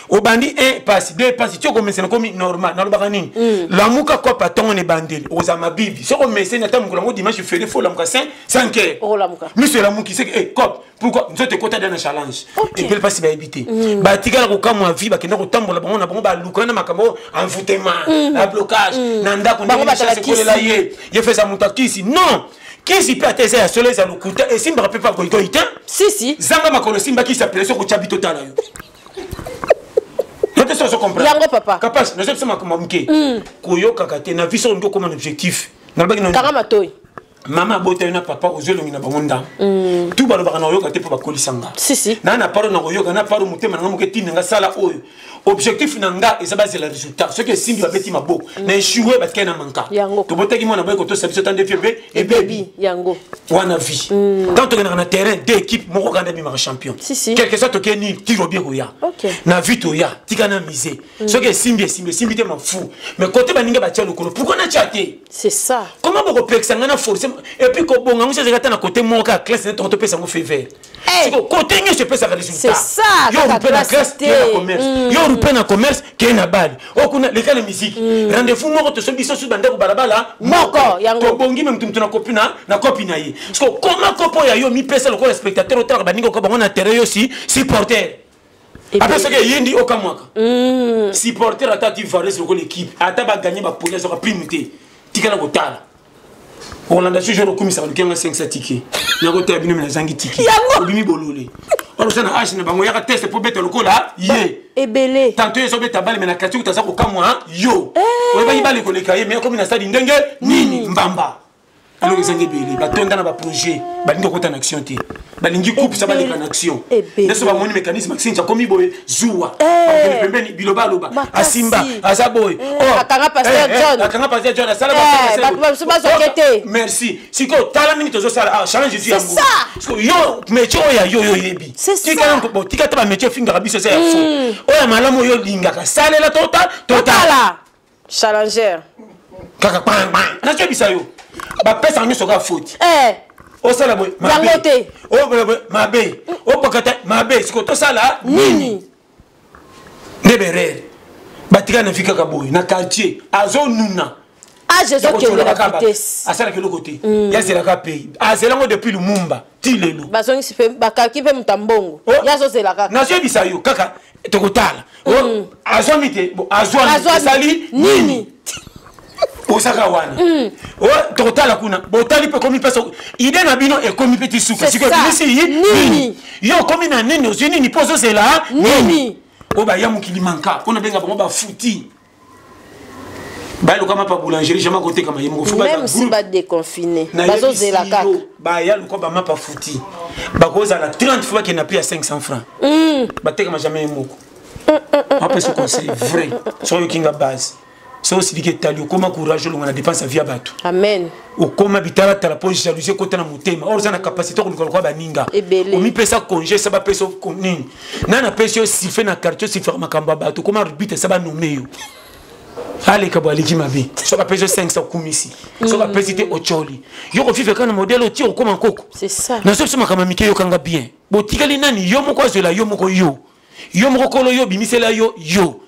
Obandi 1 pasi, 2 pasi, ti okomesana komi normal. Nalobaka nini? Lamuka kopa ntongo na ebandeli, okozala mabibi. Soki omeseni ata mokolo yango dimanche fere, faut olamuka 5 5 heures. Okolamuka. Miso elamuki seke cop pourquoi nzoto ekota da na challenge. Ebele mpasi bayebi te. Batikala kokamwa vie, bakenda kotambola bango na bango, baluka na makambo envoûtement na blocage na ndako. Bango ndenge batala chasse ekolela kisi. Ye ye feza moto akisi non kisi mpe ata eza ya solo, eza lokuta, esimbaka mpe pa goigoi te. Si si. Zanga makolo esimba kisi apele soki otya bito tala yo yo te, soki comprendre. Yango, papa. Kapasi nazo biso makambo moke koyokaka te na vie. Soki olingi okoma na objectif, nalobaki na Kanga matoi. Mama abota yo na papa, ozwi elongi na bango ndambo tu balobaka na koyoka te mpo bakolisa nga. Si si. Na na paro na koyoka na paro motema na nga moke etinda nga sala oyo. Objectif na nga eza bazela résultat. Soki esimbi, babeti maboko. Na échoué, batikali na manka. Yango. Tobotaki mwana boye kotosa biso tande fie mpe ebebi. Yango. Wana vie. Tant tokendaka na terrain, deux équipes, moko kanda ebimaka champion. Si, si. Quelque soit tokei nini, tiro bien koya. Na vie toya tika na mise. Soki esimbi, esimbi, esimbi te, mafu. Mais côté baninga batia lokolo, pourquoi natia te? C'est ça. Comment bokopekisa ngai na force et puis kobonga yango ezalaka ata na côté moko kaka classe nde tongo topesa yango feu vert? Siko côté nyonso epesaka résultat. C'est ça, Yo kaka rupe na classe classe te. ke na commerce, yo rupe na commerce ke na bali oyo kuna leka na musique. Rendez-vous moko tosomi biso su bandeko balabala. Moko, yango. Tobongi me mutu mutu na kopi na kopi na ye. Siko koma kopo ya yo mipesa lokola spectateur, otalaka baninga oka bango na terrain, yo si supporter. Ata soki eyindi, okamwaka supporter ata ti vares lokola équipe ata baganye baponi, azwaka prime te. Tikala kotala olanda so jour okumisaka lukenga 500 tike nakotala bino, me nazangi tike. Yango. Obimi bolole wana oza na age na bango, yaka teste mpo beta lokola ye. Ebele. Tanto ye ezobeta bale me na quartier kuta aza kokamwa yo, oyebaki bale koleka ye, me akomi na stade ndenge nini mbamba. Eloko ezangi ebele, batonda na baprojet, balingi kokota na action te, balingi coupe sa baleka na action. Ebele. Nde so bamoni mécanisme Maxime akomi boye, zuwa bakende pembeni, biloba aloba. Makasi. Asimba aza boye. Oh, Akanga Pasteur John. Akanga Pasteur John asala Bato bamosusu bazwake te. Merci. Sikoyo tala mingi tozosala ah, challenge ezwi yango. Ça. Sikoyo yo métier oyo ya yo, yo oyebi. C'est ça. Tika nango, bon, tika te bamétier ofingaka biso eza ya faux. Oyo ya malamu oyo olingaka, salela tota totala. Totala. Challenger. Kaka kpang kpang nazoyebisa yo, bapesaka nyonso kaka faute. Osala boye mabe. Yango te. Obola boye mabe, opakata mabe. Sikoyo tosala nini? Nini? Nde berere batika na vi kaka boye na quartier, azonuna. Age ezokende na vitesse. Asalaka eloko te, yazelaka pays, azelango depuis Lumumba ti lelo. Bazongisi mpe bakaki mpe moto ya mbongo. Oh. Ye azozela kaka. Nazoyebisa yo kaka tokotala. Oh, azwami te. Bon, azwami. Azwami. Esali nini? Nini osaka wana? Oh, tokotala kuna botali mpe ekomi mpe ide na bino ekomi mpe ti suka. C'est Sikoyo ça. ebimisi Nini? nini? Yo okomi na nini? Ozwi nini mpo ozozela nini? Nini? Oyo baya mokili manka mpona benga bango bafuti, baluka mapa boulangerie, jamais kotekama ye moko. Faut baza Même si groupe. badéconfine, Nayebisi bazozela kaka. yo, baya luka bamapa futi, bakozala 30 fois bakende na prix ya 500 francs, batekama jamais ye moko. Apesa conseil vrai, soki oyoki nga base, soki osiliki etali, okóma courage, olonga na dépense ya vie ya bato. Amen. Okóma bitalatala mpo jalousie ekota na motema, or oza na capacité koluka lokola baninga. Ebele. Omipesa congé sa bapesa yo nini nani apesi yo sife na quartier, osifaka makambo ya bato, okóma arbitre sa banome yo, aleka bo aleki mabe. Soki apesi yo 500, okumisi. Soki apesi te, otyoli. Yo kofife kaka na modele oti okóma nkoko. C'est ça. Nazo biso makambo ya mike, yokanga bien. Botikali nani? Yo moko azwela yo moko, yo moko kolo, yo bimisela yo, yo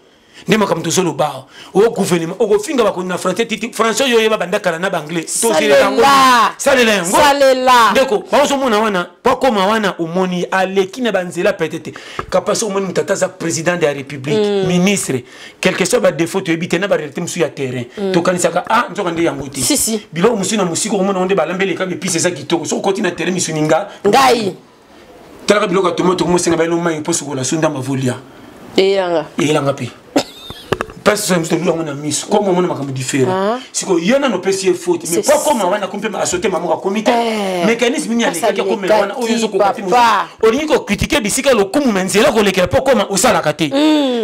nde makambo tozoloba awa. O gouvernement okofinga bakonzi na français titi français oyo oyeba banda kala na baanglais. Tozelela yango. Salela. Salela yango. Salela. Ndeko bazomona wana po akóma wana, omoni aleki na banzela pete te kapasi. Omoni moto ata aza président de la république, ministre, quelque soit badéfaut toyebi te na baréalité mosusu ya terrain, tokanisaka a nzoka nde yango te. Si, si. Biloko mosusu na mosika omona ngo nde balambeleka bepise eza kitoko. Soki okoti na terrain, misuni nga ngai. Talaka biloko ya tomate, okomosenga bayelo mai mpo sokola so ndamba volia. Eyanga. Eyelanga mpe. Place so mosusu yango na miso comme omona makambo différent. Ah. Sikoyo ye nano opesi ye faute, mais C'est po akoma wana akomi mpe asote mama akomi te. Eh. Mécanisme nini alekaki akomela wana oyo ezokoka te? Papa. Olingi kokritike bisika lokumu, me nzela kolekela mpo okoma osalaka te.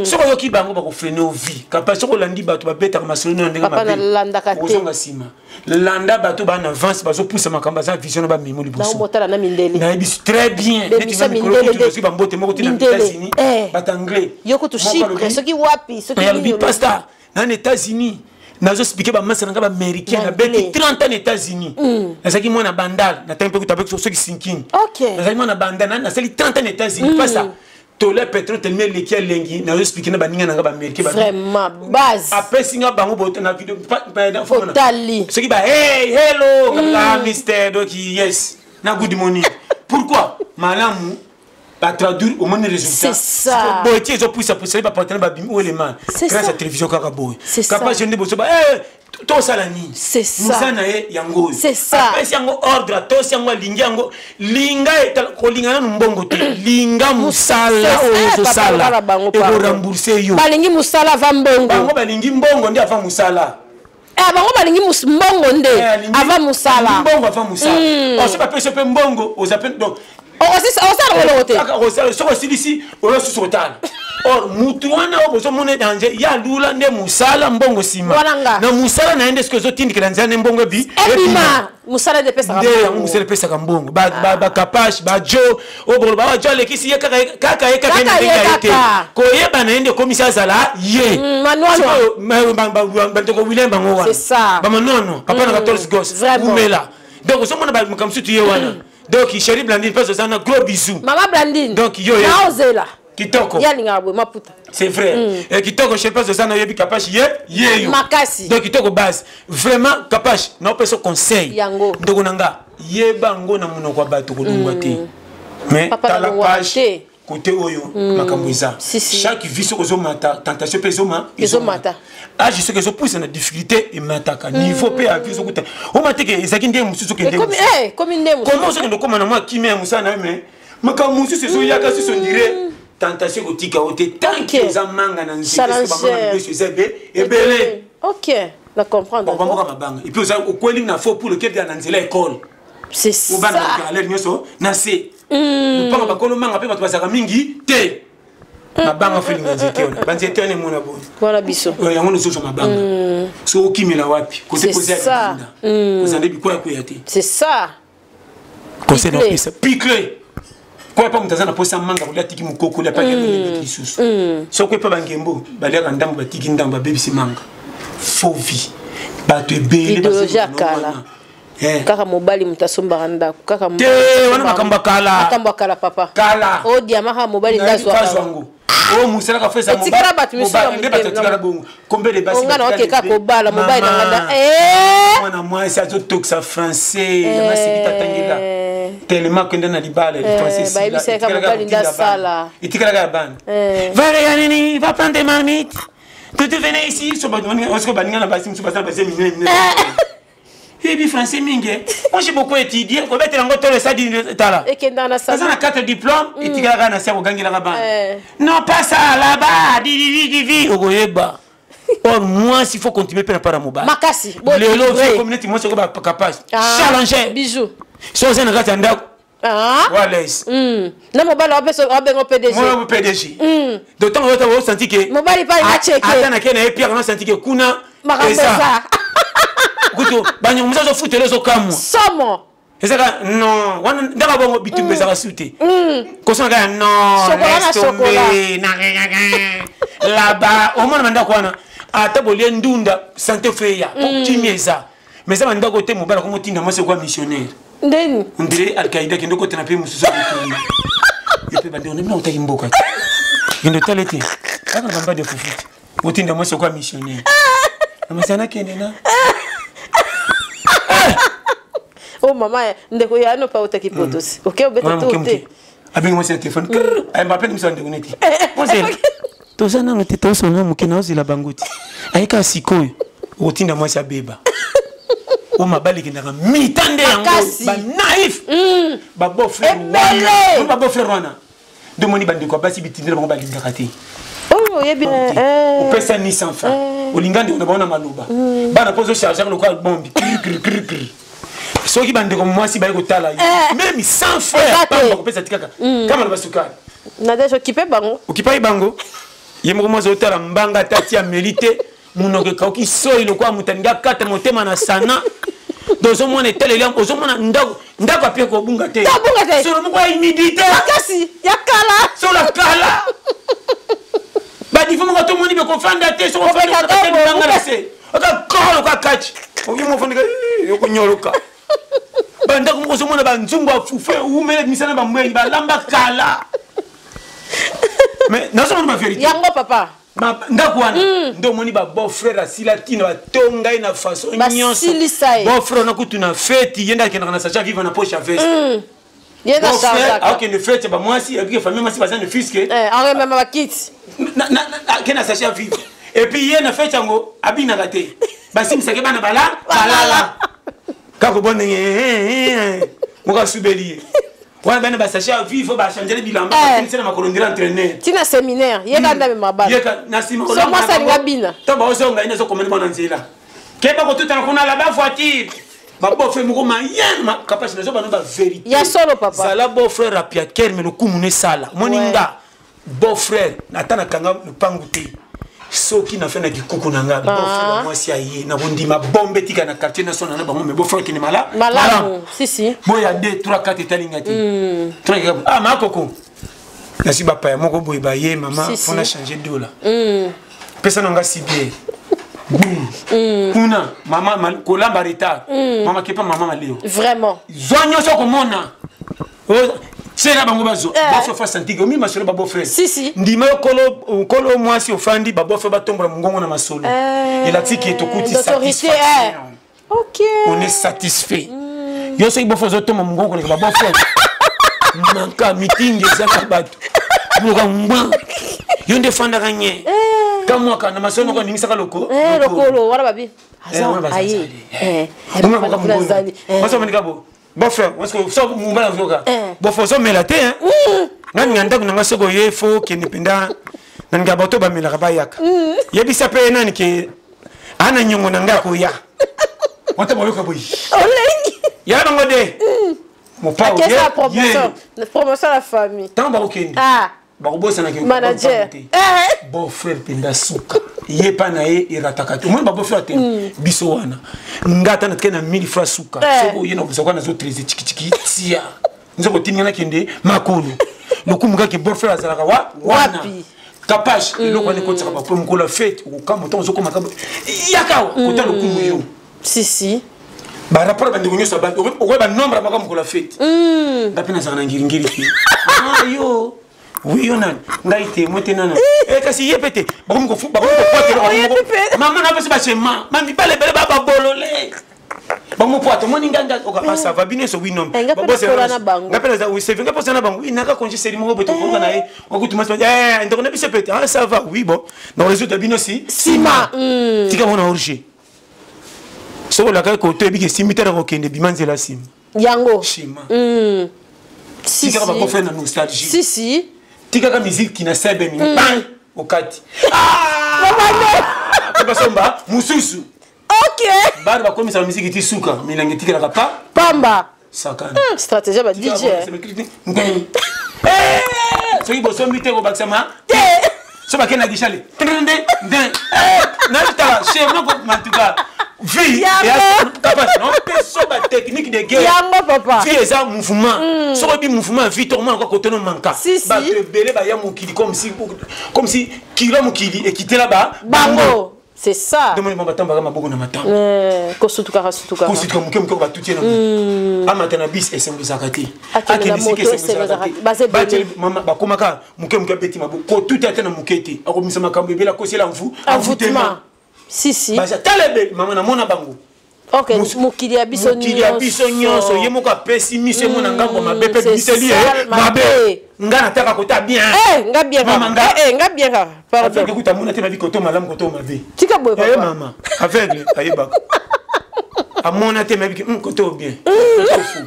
Soki oyoki bango bakofrene ovi kapa. Soki olandi bato babetaka masolo na ndenge Papa, nalandaka te. ozonga nsima. Landa bato baa na avance, bazopusa makambo, baza vision na bamemo liboso. Naomotala na mindele. Nayebi très bien. Be Neti miso nga mikolo mindele kutu nazwi bambote moko te na Mindele. États-Unis, Eh. bato anglais. Yo kutu Moko Chypre, soki wapi, soki alobi nini. pasta na na États-Unis, nazoexplike bamasa na nga baaméricain. Na Nabeti anglais. 30 ans na États-Unis. Nazalaki mwana Bandal, natangi mpe kuta mpe soki sinkini. Nazalaki mwana Bandal, nasali 30 ans na États-Unis. Pasta tole pétrole telemi eleki elengi, nazoexplike na baninga na nga baaméricain. Vraiment base. Apesi nga bango na video Otali. Soki ba hey, hello, ah, mister, donc yes na good morning. Pourquoi malamu batraduire, omoni résultat. C'est ça. Boye ti ezopusa pusa ye bapartenaire babimi oyo elema C'est grâce ça. à télévision kaka boye. C'est ça. Kapa je nde bozoba eh, tosala nini? C'est ça. Mosala na ye yango oyo. C'est ça. Apesi yango ordre, atosi yango, alingi yango. Linga kolinga nanu mbongo te, linga mosala C'est oyo ça, papa, ozosala loba na bango, pardon. ekorembourse yo. Balingi mosala va mbongo. Bango balingi mbongo nde avant mosala. Eh, bango balingi mbongo nde Eh, avant mosala. Alingi mbongo avant mosala. Oso bapesi yo mpe mbongo, oza mpe donc Osala eloko te. Kaka kosala, soki osilisi oyo susu kotala. Or mutu wana oyo bozomona danger, ye alula nde mosala, mbongo nsima. Wana nga. Na mosala na ye nde soki ezotindikela nzela nde mbongo ebi Ebima, mosala nde epesaka nde yango. mbongo. Mosala epesaka mbongo. Bakapache bajo oyo bokoloba bajo alekisi ye kaka ye kaka ye kaka ye na Kaka ndenge ye ya ye te. kaka. Koyeba na ye nde ekomisi azala ye. Manwano. Sikoyo, bandeko William bango wana. C'est ça. Bamanono papa na 14 gos. Vraiment. Umela. Donc ozomona makambo mosusu ye wana. Donc chéri Blandine mpe oza na gros bisou. Mama Blandine. Donc, yo ye. Naozela. Kitoko. Ye alingaka boye maputa. C'est vrai. Eh, kitoko chez pas oza na oyebi kapache ye ye yo. Makasi. Donc kitoko base vraiment kapache naopesa conseil. Yango. Ndeko na nga, yeba yango na monoko ya bato kolongwa te, mais Papa, tala nalongwaka page te. côté oyo makambo eza. Si, si. Chaque vie soki ozomata, tentation mpe ezoma. Ezomata. Age soki ezopusa na difficulté, emataka niveau mpe ya vie ozokuta oma teke ezalaki ndenge mosusu, okende Ekomi eh, ekomi nde mosusu. comment ozokende okóma na mwa kimia ya mosala na yo, mais makambo mosusu ezoyaka susu, ondire tentation ekotika yo te tant que Ok. oza manga na nzete. Challenger. Eza ebele. Ok, na comprendre. Bamboka mabanga et puis oza okweli na faux pour lequel na nzela école C'est obana ça. galère nyonso na se lopanga bakolo manga mpe bato bazalaka mingi te. Mabanga felinga nzete wana, banzete wana emona boye. Wana biso. Oyo yango nozozwa mabanga so okimela wapi kote C'est koza ya ça. bitinda oza nde bikoya koya te. C'est ça. Conseil Picle. napesa picle koya mpa moto aza na posa manga kolia, atiki mokoko lia paki lisusu. Soki epa bangembo baliaka ndambo, batiki ndambo, babebisi manga. Faux vie, bato ebele Idéologie ya bazali kala. wana. Eh. Kaka mobali moto asombaka ndako kaka. Te, wana makambo ya kala. Makambo ya kala, papa. Kala. O diama kaka mobali nde Nayebi azwaka. kazwa yango oyo mosalaka fesa. Etikala bato misusu ya nde bato motema. etikala bongo combien de basi Onga na batikala okeka ebele. kobala mobali na Mama, nga na eh mwana mwasi azotokisa français yanga siki tatangela tellement akenda na libala français esila. Bayebisaka Etikalaka mobali nde kotinda bana. asala. Etikalaka ya bana. Eh. Va regarder nini, va prendre des marmites, tout venez ici. So bato osiko baninga na basi mosusu baza na basi minene minene. Yebi français mingi, eh. Moi j'ai beaucoup étudié, kobetela yango tolo esadi tala. Ekendaka na Aza na sa 4 diplôme, etikalaka na se ya kogangelaka bana. Eh. Non, pas ça là-bas didididivi okoyeba. Or mwasi faut continuer mpe na part ya mobali. Makasi. Lelo Bo- komi neti mwasi okoba capable Ah, challenger. Bijou. So oza na kati ya ndako Ah. wales. Na mobali wapesa wabengo PDG. Mwana PDG, donc ntango ota osanti ke Mobali pa nga cheke. ata na ke na ye piaka nasanti ke kuna Makambo eza eza. kutu banyango mosusu azofutela ozokamwa. Somo. Ezaka non wana ndaka bongo bitumba ezaka su te kosona kaka non. Chocolat na Laisse tomber, na là-bas omona bandako wana ata bolie ndunda sante feya po kimi eza, mais eza bandako te mobali akomotinda mwasi okwa missionnaire. Ndeni. Ondire alkaïda kende okotana mpe mosusu akotuna yo mpe bandeko ndemina otaki mboka te kende otala te kaka na bamba de fufu te otinda mwasi okwa missionnaire amasana kende na O mama ndeko ya no pa otaki potosi. Ok, obeta wana to moke te. moke abengi mwasi na telefone ayemba apeni miso ya ndeko neti ozela toza nano te tosolola moke na ozela bango te ayeka sikoyo okotinda mwasi abeba oyo mabali ekendaka mita nde yango. Makasi. Banaif babofrere Ebele. wana babofrere wana nde omoni bandeko ya basi bitindela bango balingaka te. Oyo oyebi eh. Opesa ni 100 francs, olinga ndeko na bango na maloba, bana mpo ozocharge lokola bombi krkrkrkr. Soki bandeko mwasi baye kotala yo, même 100 francs ya Eza te. pamba kopesa tikaka kama na basukari. Nadege, okipe bango. Okipai bango, ye moko mwasi otala mbanga tati ameli te, monoko ekauki soi lokola moto alingi akata motema na sana. Donc ozomona etaleli yango, ozomona ndako, ndako apie kobunga te. Kobunga te. Solo moko ya humidité. Makasi ya kala. Solo ya kala, badifo moko tomoni be kofanda te. Soko Kobeka te, ofandanga na se, okakolo kakati oki mofandika yokonyoloka bandako moko, ozomona banzungu ya fufu ewumela misala, bamweli balamba kala, mais nazomona bavérité. Yango papa. Ndako wana nde omoni babeau frère asila ntina batonga ye na façon nyonso. Basilisa ye. Beau frère wana kutu na feti ye nde akendaka na sachet vivre na poche ya veste. Ye na Beau frère chargeaka. akokende fete, bamwasi abike famille mwasi baza ne fiske. Aremema bakiti. Ake na sachet ya vivre et puis ye na fete yango abinaka te, basimisaki bana bala balala kaka bo ndenge moko asubeli ye wana, bana basachet ya vivre bachangele bilamba, batimisi na makolo ndela entraîneur. Ntina séminaire, ye kaka nde amemaka bana. Yeka na nsima. So mwasi alinga bina. Ntango baozonga, ye nazokomani bana nzela, keba kotutana kuna la bavoiture, babeau-frère moko mayene kapasi nazo bano bavérité. Ya solo, papa. Zala beau frère apiaker, me lokumu nesala omoni. Nga beau frère ata nakanga lopangu te, soki na fe na kikuku na nga, beau frère mwasi aye na kondima bombe etika na quartier nasona na bango, me beau frère akende mala Malamu, si si. Boya 2 3 4 etalinga te. Ah, makoko nasi bapaya moko boye baye mama. Si, si. Mpona change dola, pesa na nga sibie boum kuna mama kolamba retard, mama kepa mama maleo. Vraiment. Zwa nyonso okomona, tiela bango bazwa. Beau-frère fa santike omi masolo babeau-frère. Si, si. Ndima yo kolo mwasi ofandi, babeau-frère batombola mongongo na masolo, elakisi tokuti D'autorité, satisfaction. Ok. On est satisfait. Yo soki beau-frère ozotomba mongongo koleka babeau-frère, manka mitingi ezaka bato moloka ngwa, yo nde efandaka nye kamwaka na masolo moko aningisaka loko. Lokolo wana babi Eh, wana aza aye. Azali bo beau-frère so mobala azoka. Beau-frère ozomela te, hein? Nga ninga ndako na nga, soki oye fo okende mpenza na ninga bato bamelaka bayaka, yebisa mpe ye nani ke aa na nyongo na ngai akoya wata bayoka boye. Olengi. Yala bango de mopao. Akesa promotion, promotion ya famille. Ntango bakokende, bakobosanaki. Manager. Beau frère mpenza suka ye mpa na ye erataka te. Omoni babeau frère te biso wana, nga ata natike na 1000 francs suka. Soki oye na kobisa kwa nazotrese chikichiki tia nzoko otindinga nakende makolo lokumu kaka. Beau frère azalaka wa wana. Wapi? Kapage eloko wana ekotisaka bapo mokolo ya fete, okokamba ntango ozokoma yaka kota lokumu yo. Si si. Barapport bandeko nyonso, okoya banombre moko mokolo ya fete, nga mpe nazalaka na ngiringiri te. Ah, yo wi yo nani ngai te mo te nana. Kasi ye mpe te bakomi Oyebi mpe. Mama na pesi bachema bamibale ebele ba babolole bango po ata omoni nga nga ça va bino nyonso wi nom. Eh, nga mpe nakola na bango. Nga mpe naza wi sevi, nga mpe oza na bango wi naka congé seri moko boye tokoka na ye okutuma ndeko na biso pete. Ah, ça va, oui, bon, donc résultat bino si nsima. Tika mona orge soki olakaki koto ebiki esimbi te na kokende bima nzela nsima. Yango. Schéma. Si. Tikaka Si. babeau-frère na nostalgie. Si si. Tikaka musique na sebeni pan okati pe basomba mosusu. Bana bakomisaka musique ti suka, milangi etikelaka pa Pamba. Sakana. Stratégie ya ba DJ. Soki bosombi te kobakisama te, so bakende na gishale nde nde natala schéma en tout cas vie. Yango. Mpe so batechnique de guerre. Yango papa. Vie eza mouvement. Soki oyebi mouvement ya vie, tokomona kwa kotono manka. Si, si. Bato ebele baya mokili comme si kilo mokili ekitela ba Bango, c'est ça. Domoni bango batambaka maboko na matanga. Kosutukaka sutukaka. Kosutuka moke moke, batuti ye na amata na bis, esengo ezalaka te. Akende na Akende moto, sika, esengo ezalaka te. te. Baza ebele. Mama bakomaka moke moke, abeti maboko kotuta ate na moke te, akomisa makambo ebele, akosela mvu. Envoûtement, si si. Baza tala ebele mama namona bango. Ok, mokili ya biso. Mokili ya biso nyonso, ye moko apesi miso emona ngambo mabe mpe C'est bimiseli ye ça, mabe. mabe. Nga nataka kota bien. Nga bien Mama, kaka. Nga bien kaka, pardon. Aveugle kuta amona te na vi koto malamu koto mabe. Tika boye, papa. Mama aveugle ayebaka amona te, mayebiki koto bien, koto fu.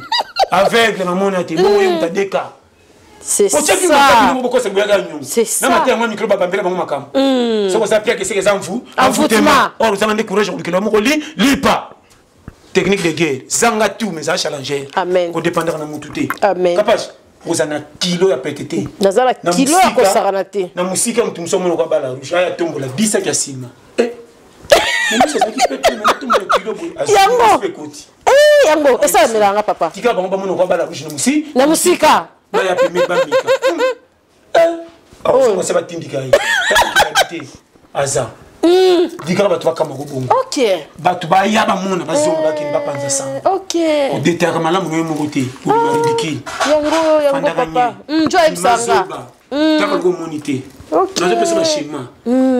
Aveugle mamona te bongo ye moto adeka. Otiaki makabino bokosa boyaka nyongo na mateya yango mikro babambela bango makambo. Soki oza piaka eseke eza mvu envoûtement. Or ozanga nde courage kolukela moko li lipa. Technique de guerre zanga tout, mais eza challenger. Kodépendre na mutu te. Kapage, oza na kilo ya pete te. Naza na kilo ya kosakana te. Na mosika, motu mosu amonaka bala rouge aya tombola bisaki ya nsima. Yango yango esalamelanga, papa. Tika bango bamonaka bala rouge na mosi na mosika. Baya peme, bamika se batindika ye te, aza dikaka bato bakama kobonga. Bato baya bamona, bazonga, bakende, bapanza sango. Odetaka malamu na yo moko te, obima ridicule. Yango yango, papa, njo ayebisanga. Taka liko omoni te, nazopesa baschéma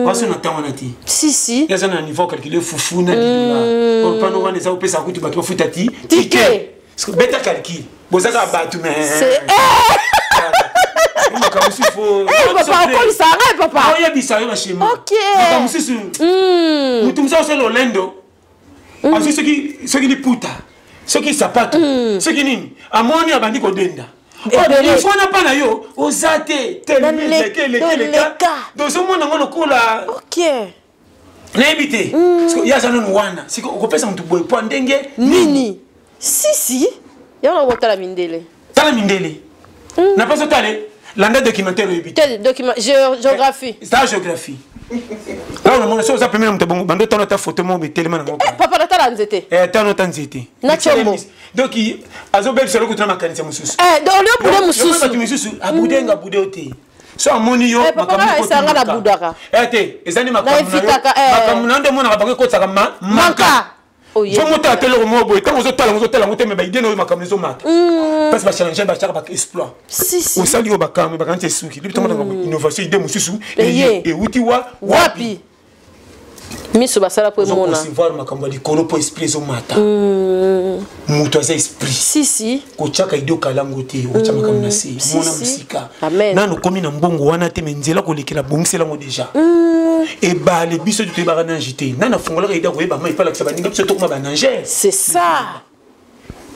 waso na ntango wana te. Si si. Aza na niveau calcule fufu na 10 dollar, orpano wana eza kopesa kutu bato bafuta ti ticket. Beta calcul, bozaka bato, mais makambo mosusu Papa, okolisa ngai, papa. Oyebisa yo baschéma. Makambo mosusu, motu mosusu asala olendo, azwi soki liputa, soki sapato, soki nini, amoni abandi kodenda. Ifo na mpa na yo oza te, teleleka. Ozomona yango lokola nayebi te. Ye aza nanu wana. Siko okopesa motu boye po ndenge nini? Si si, yango nakotala mindele. Tala mindele na mposo, tale landa documentaire, oyebi te. Document géographie. Ta géographie awa namona so oza pembeni na moto bongo, bando tala ata photo moko betelema nango. Papa, natala nzete. Tala ata nzete. Na tshombo. Donc azobebisa eloko tuna makanisi mosusu. Olio bude mosusu. Bato misusu abudenga abude yo te, so amoni yo. Esanga na budaka. Te, eza nde makambo na nde omonaka bango ekotisaka manka. Fo motala te eloko moko boye. Ntango ozotala yango, ozotala yango te, me baidée na oyo makambo ezomata, parce bachallenger, batiaka baexploit. Osali oyo bakambo bakanisi esuki libi ntango innovation, idée mosusu euti wa wapi? Miso basala mpo emona. Concevoir makambo ya likolo mpo esprit ezomata. Moto aza esprit. Si si. Kotiaka idée okalango te, okotya makambo na se. Mona mosika. Nano okomi na mbongo wana te, me nzela kolekela bongiselango déjà. Ebale biso toyebaka nage te, nani afungolaka idée koyeba mai epalakisa baninga biso tokoma banageur? C'est ça,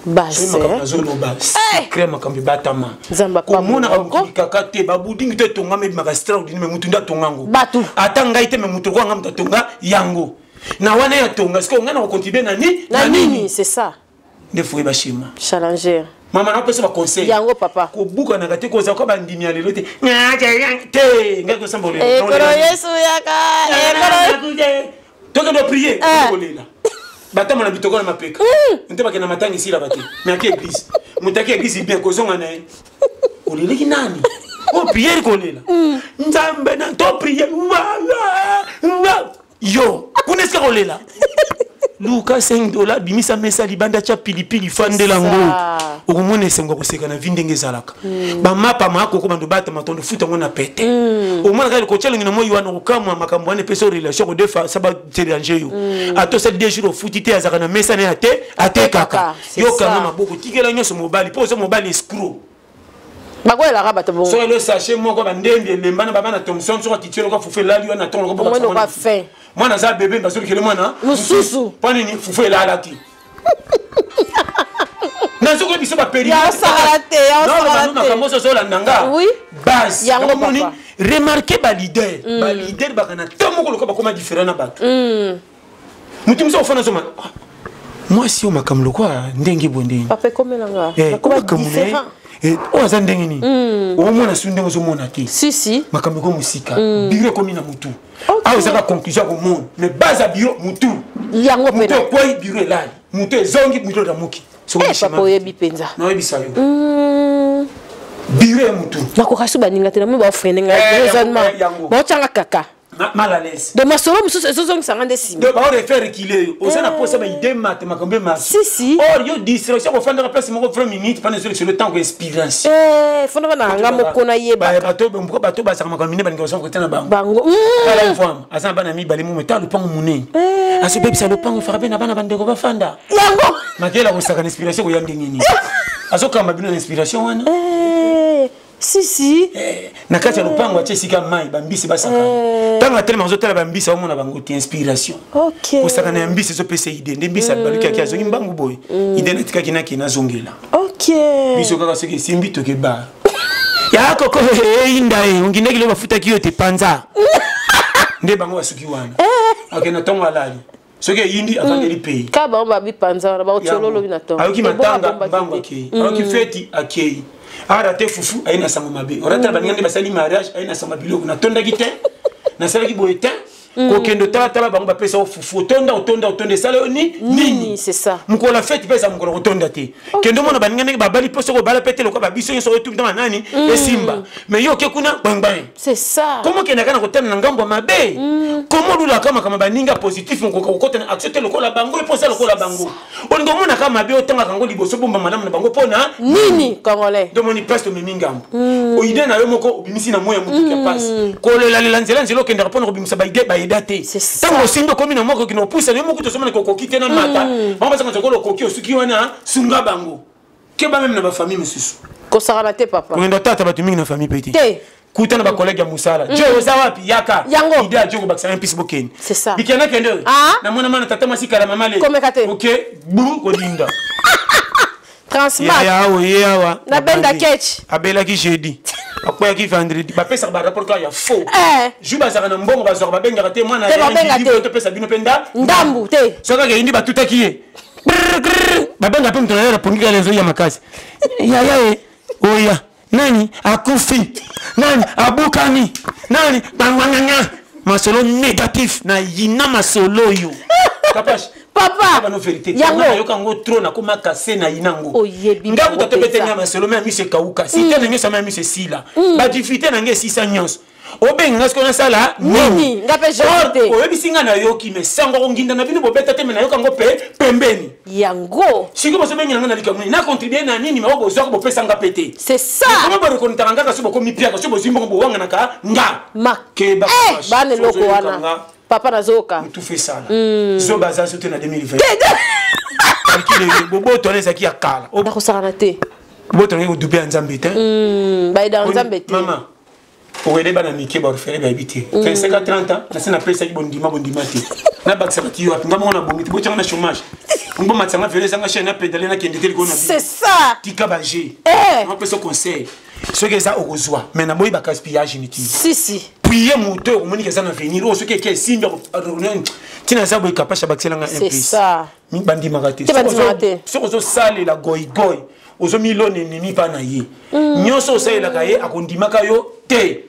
base. Nazoloba secret, makambo ebatama. Komonaka mokili kaka te, babudingi to etongama ebimaka extraordinaire, me mutu nde atonga yango. Bato. Ata ngai te, me mutu lokola nga, moto atonga yango na wana ya tonga. Sikoyo ngai na kocontribue na nini? Na nini? C'est ça. Nde foye baschéma. Challenger. Mama, napesa baconseil. Yango, papa. Kobukanaka te, kozala kwa bandimi ya lelo te te. Ngai kosamba. Ekolo Yesu yaka. Tokende oprier, kolela, batambola bitoko na mapeka nte, bakenda matanga esila bate, me ake église, moto ake église bien, kozonga na ye oleleki nani? O prière, kolela Nzambe na to prier yo kuna esika kolela, luka 5 dollar, bimisa mesa libanda, tia pilipili, fandela yango, okomona esengo ya koseka na vi ndenge ezalaka. Bamapa maakoko bando batama tondo futa yango na pete, omona kaka kotia elongi na moi wana, okamwa makambo wana epesa relation kodefa sa badéranger yo. Ata osali 2 jours ofuti te, azalaka na mesa na ye ate atekaka. Yokanga maboko, tikela nyonso mobali, mpo oza mobali escroc. Bakoyelaka bato bongo. Soki elo sachet moko bandembi elemba na baba na Thomson, soki akiti eloko fufu elali wana ntongo. Lokola fin. Mwana aza bebe, bazolukele mwana mosusu. Mpo nini? Fufu elalaki. Nazokoyi biso. Baperiosakala te. Makambo nyonso ozolanda nga base. Yango moni. Remarque baleader, baleader baka na ntango moko lokola bakoma différent na bato. Motu mosusu ofanda azoma mwasi oyo makambo lokola ndenge boye, ndenge Papa, ekomelanga. Oyo aza ndenge nini? Omona su ndenge ozomona te. Si si. Makambo eko mosika, biro ekomi na motu. Awa ezaka conclusion ya komona, mais base ya biro, motu. Yango. Motu ekwei, biro elali, motu ezongi, motu elamuki. Papa, oyebi mpenza. Naoyebisa yo, biro ya motu. Nakoka so baninga te, namoi baofreiner ngai, raisonnement baotyanga kaka. Mal à l'aise. Donc masolo mosusu ezozongisanga nde nsima. Donc baorefaire reculer yo, oza na posa baidée mate, makambo emasi. Si si. Or yo distraction, kofandaka place moko 20 minutes mpana ezolekisa le temps koexpérience. Fondaka na nga moko nayebaka. Bato bazalaka makambo minene, balinga kozwa kota na bango. Bango. Tala mfama aza na bana mibale, momo ta lopango monene, azobebisa lopango, efaka mpe na bana bandeko bafanda. Yango. Makela kosaka na inspiration koya ndenge nini? Azokamba bino na inspiration wana. Si si. Na kati ya lopango atie esika mai, bambisi basaka. Ntango atelema azotala bambisi, aomona bango te, inspiration. Kosaka na ya mbisi ezopesa idée nde mbisi abaluki, aki azongi mbangu boye, idée natikaki nake nazongela. Biso kaka soki esimbi, toke bar. Ya koko eyinda ye ongindaki lo bafutaki yo te panza nde bango basuki wana akende ntongo alali soki eyindi avandeli pays. Ka bango babipanza wana baotiolo lobi na ntongo. Ayoki matanga mbango akei, ayoki feti akei, arate fufu aye na sango mabe, oratala baninga nde basali mariage, aye na sango ya biloko natondaki te, nasalaki boye te. Kokende otalatala bango bapesa yo fufu, otonda otonda otonda, esala yo ni nini? C'est ça. Mokolo ya feti mpe eza mokolo kotonda te. Kende omona baninga ndenge babali, mpo soki obala mpe te lokola babiso nyonso oyo tumtama nani esimba, mais yo oke kuna gbangban. C'est ça. Komo okendaka na kotala na ngambo ya mabe, komo olulaka makambo baninga positif, mokoka kokota na action te lokola bango, mpo oza lokola bango, olingi omonaka mabe, otangaka yango liboso, bomba malamu na bango mpona nini, congolais? Ndomoni place tomemi ngambo, oide na yo moko obimisi na moi ya motuki ya pasi, kolelalela nzela nzela okendaka mpona kobimisa baide baeda te. Ntango osimbi okomi na moko okende kopusa yo moko, tozomona kokoki te na mata bango bazanga lokola okoki osuki wana. Sunga bango, keba meme na bafamille mosusu. Kosakana te, papa. Kokenda tata bato mingi na famille pe te. Te. Kuta na bacollègue ya mosala, jo oza wapi, yaka. Yango. Ide ya jo kobakisa un mpisi bokende. C'est ça. Bikenda kende oyo. Ah. Namona mana tata mwasi kala mama le. Komeka te. Ok, bu kolinda. Transmat. Yaya awa ye awa. Na benda Babandi. ketch. Abelaki jeudi, akweyaki vendredi, bapesaka barapport kaka ya faux. Eh. Jour bazalaka na mbongo, bazwaka, babengaka te mwana. Te, babenga te. Topesa bino mpe nda ndambu te. Soki kaka eyindi, batutaki ye. Brrr, grrr. Babenga mpe moto na ye apongi kaka ezoya makasi, yaya ye oya, nani akufi, nani abukani, nani bangwanganga, masolo négatif na yina masolo oyo kapash. Papa. Bano vérité. Yango. Nayoka yango trop, nakoma kase na yina yango. Oyebi nga bango kuta tobete mpenza. nga masolo me ya miso ekauka, site na nyonso ya miso esila, badifficulté na nga esisa nyonso. Obenga nga sikoyo nasala Nini? Nga mpe je Or, te. oyebisi nga, nayoki me sango konginda na bino bobeta te, me nayoka yango mpe pembeni. Yango. Sikoyo bozobengela nga na likambo nini? Na contribue na nini? Mako bozwaka, bopesa nga mpe te. C'est ça. Koma borekonitaka nga, kasi bokomi piaka so bozwi mbongo, bowanganaka nga. Ma Keba, eh, Kapash. bana eloko Sozoyoka wana. nga. Papa, nazoyoka. Mutu fe sala zoba aza so te na 2020, calcule boboto wana ezalaki ya kala. Nakosakana te. Boboto nangi kodube ya nzambe te. Bayeda nzambe te. Mama, okoyede bana mike baorfele bayebi te, 25 a 30 ans nase napesaki bondima bondima te, nabakisaka ti yo wapi? Nga moko nabongi te, botyanga na chômage, bomatisanga velo ezanga chaine, napedale, nakende te likolo na bino. C'est ça. Tika baje. Eh. Napesa conseil, soki eza okozwa, mais naboyi bagaspillage inutile. Si si. Prier moto omoniki eza na venir oyo, soki eke esimbi ntina eza boye, kapasha bakiselanga. C'est ça. Bandimaka te. Te, bandimaka te. Soki ozosalela goigoi, ozomilona ennemi mpa na ye nyonso osalelaka ye, akondimaka yo te,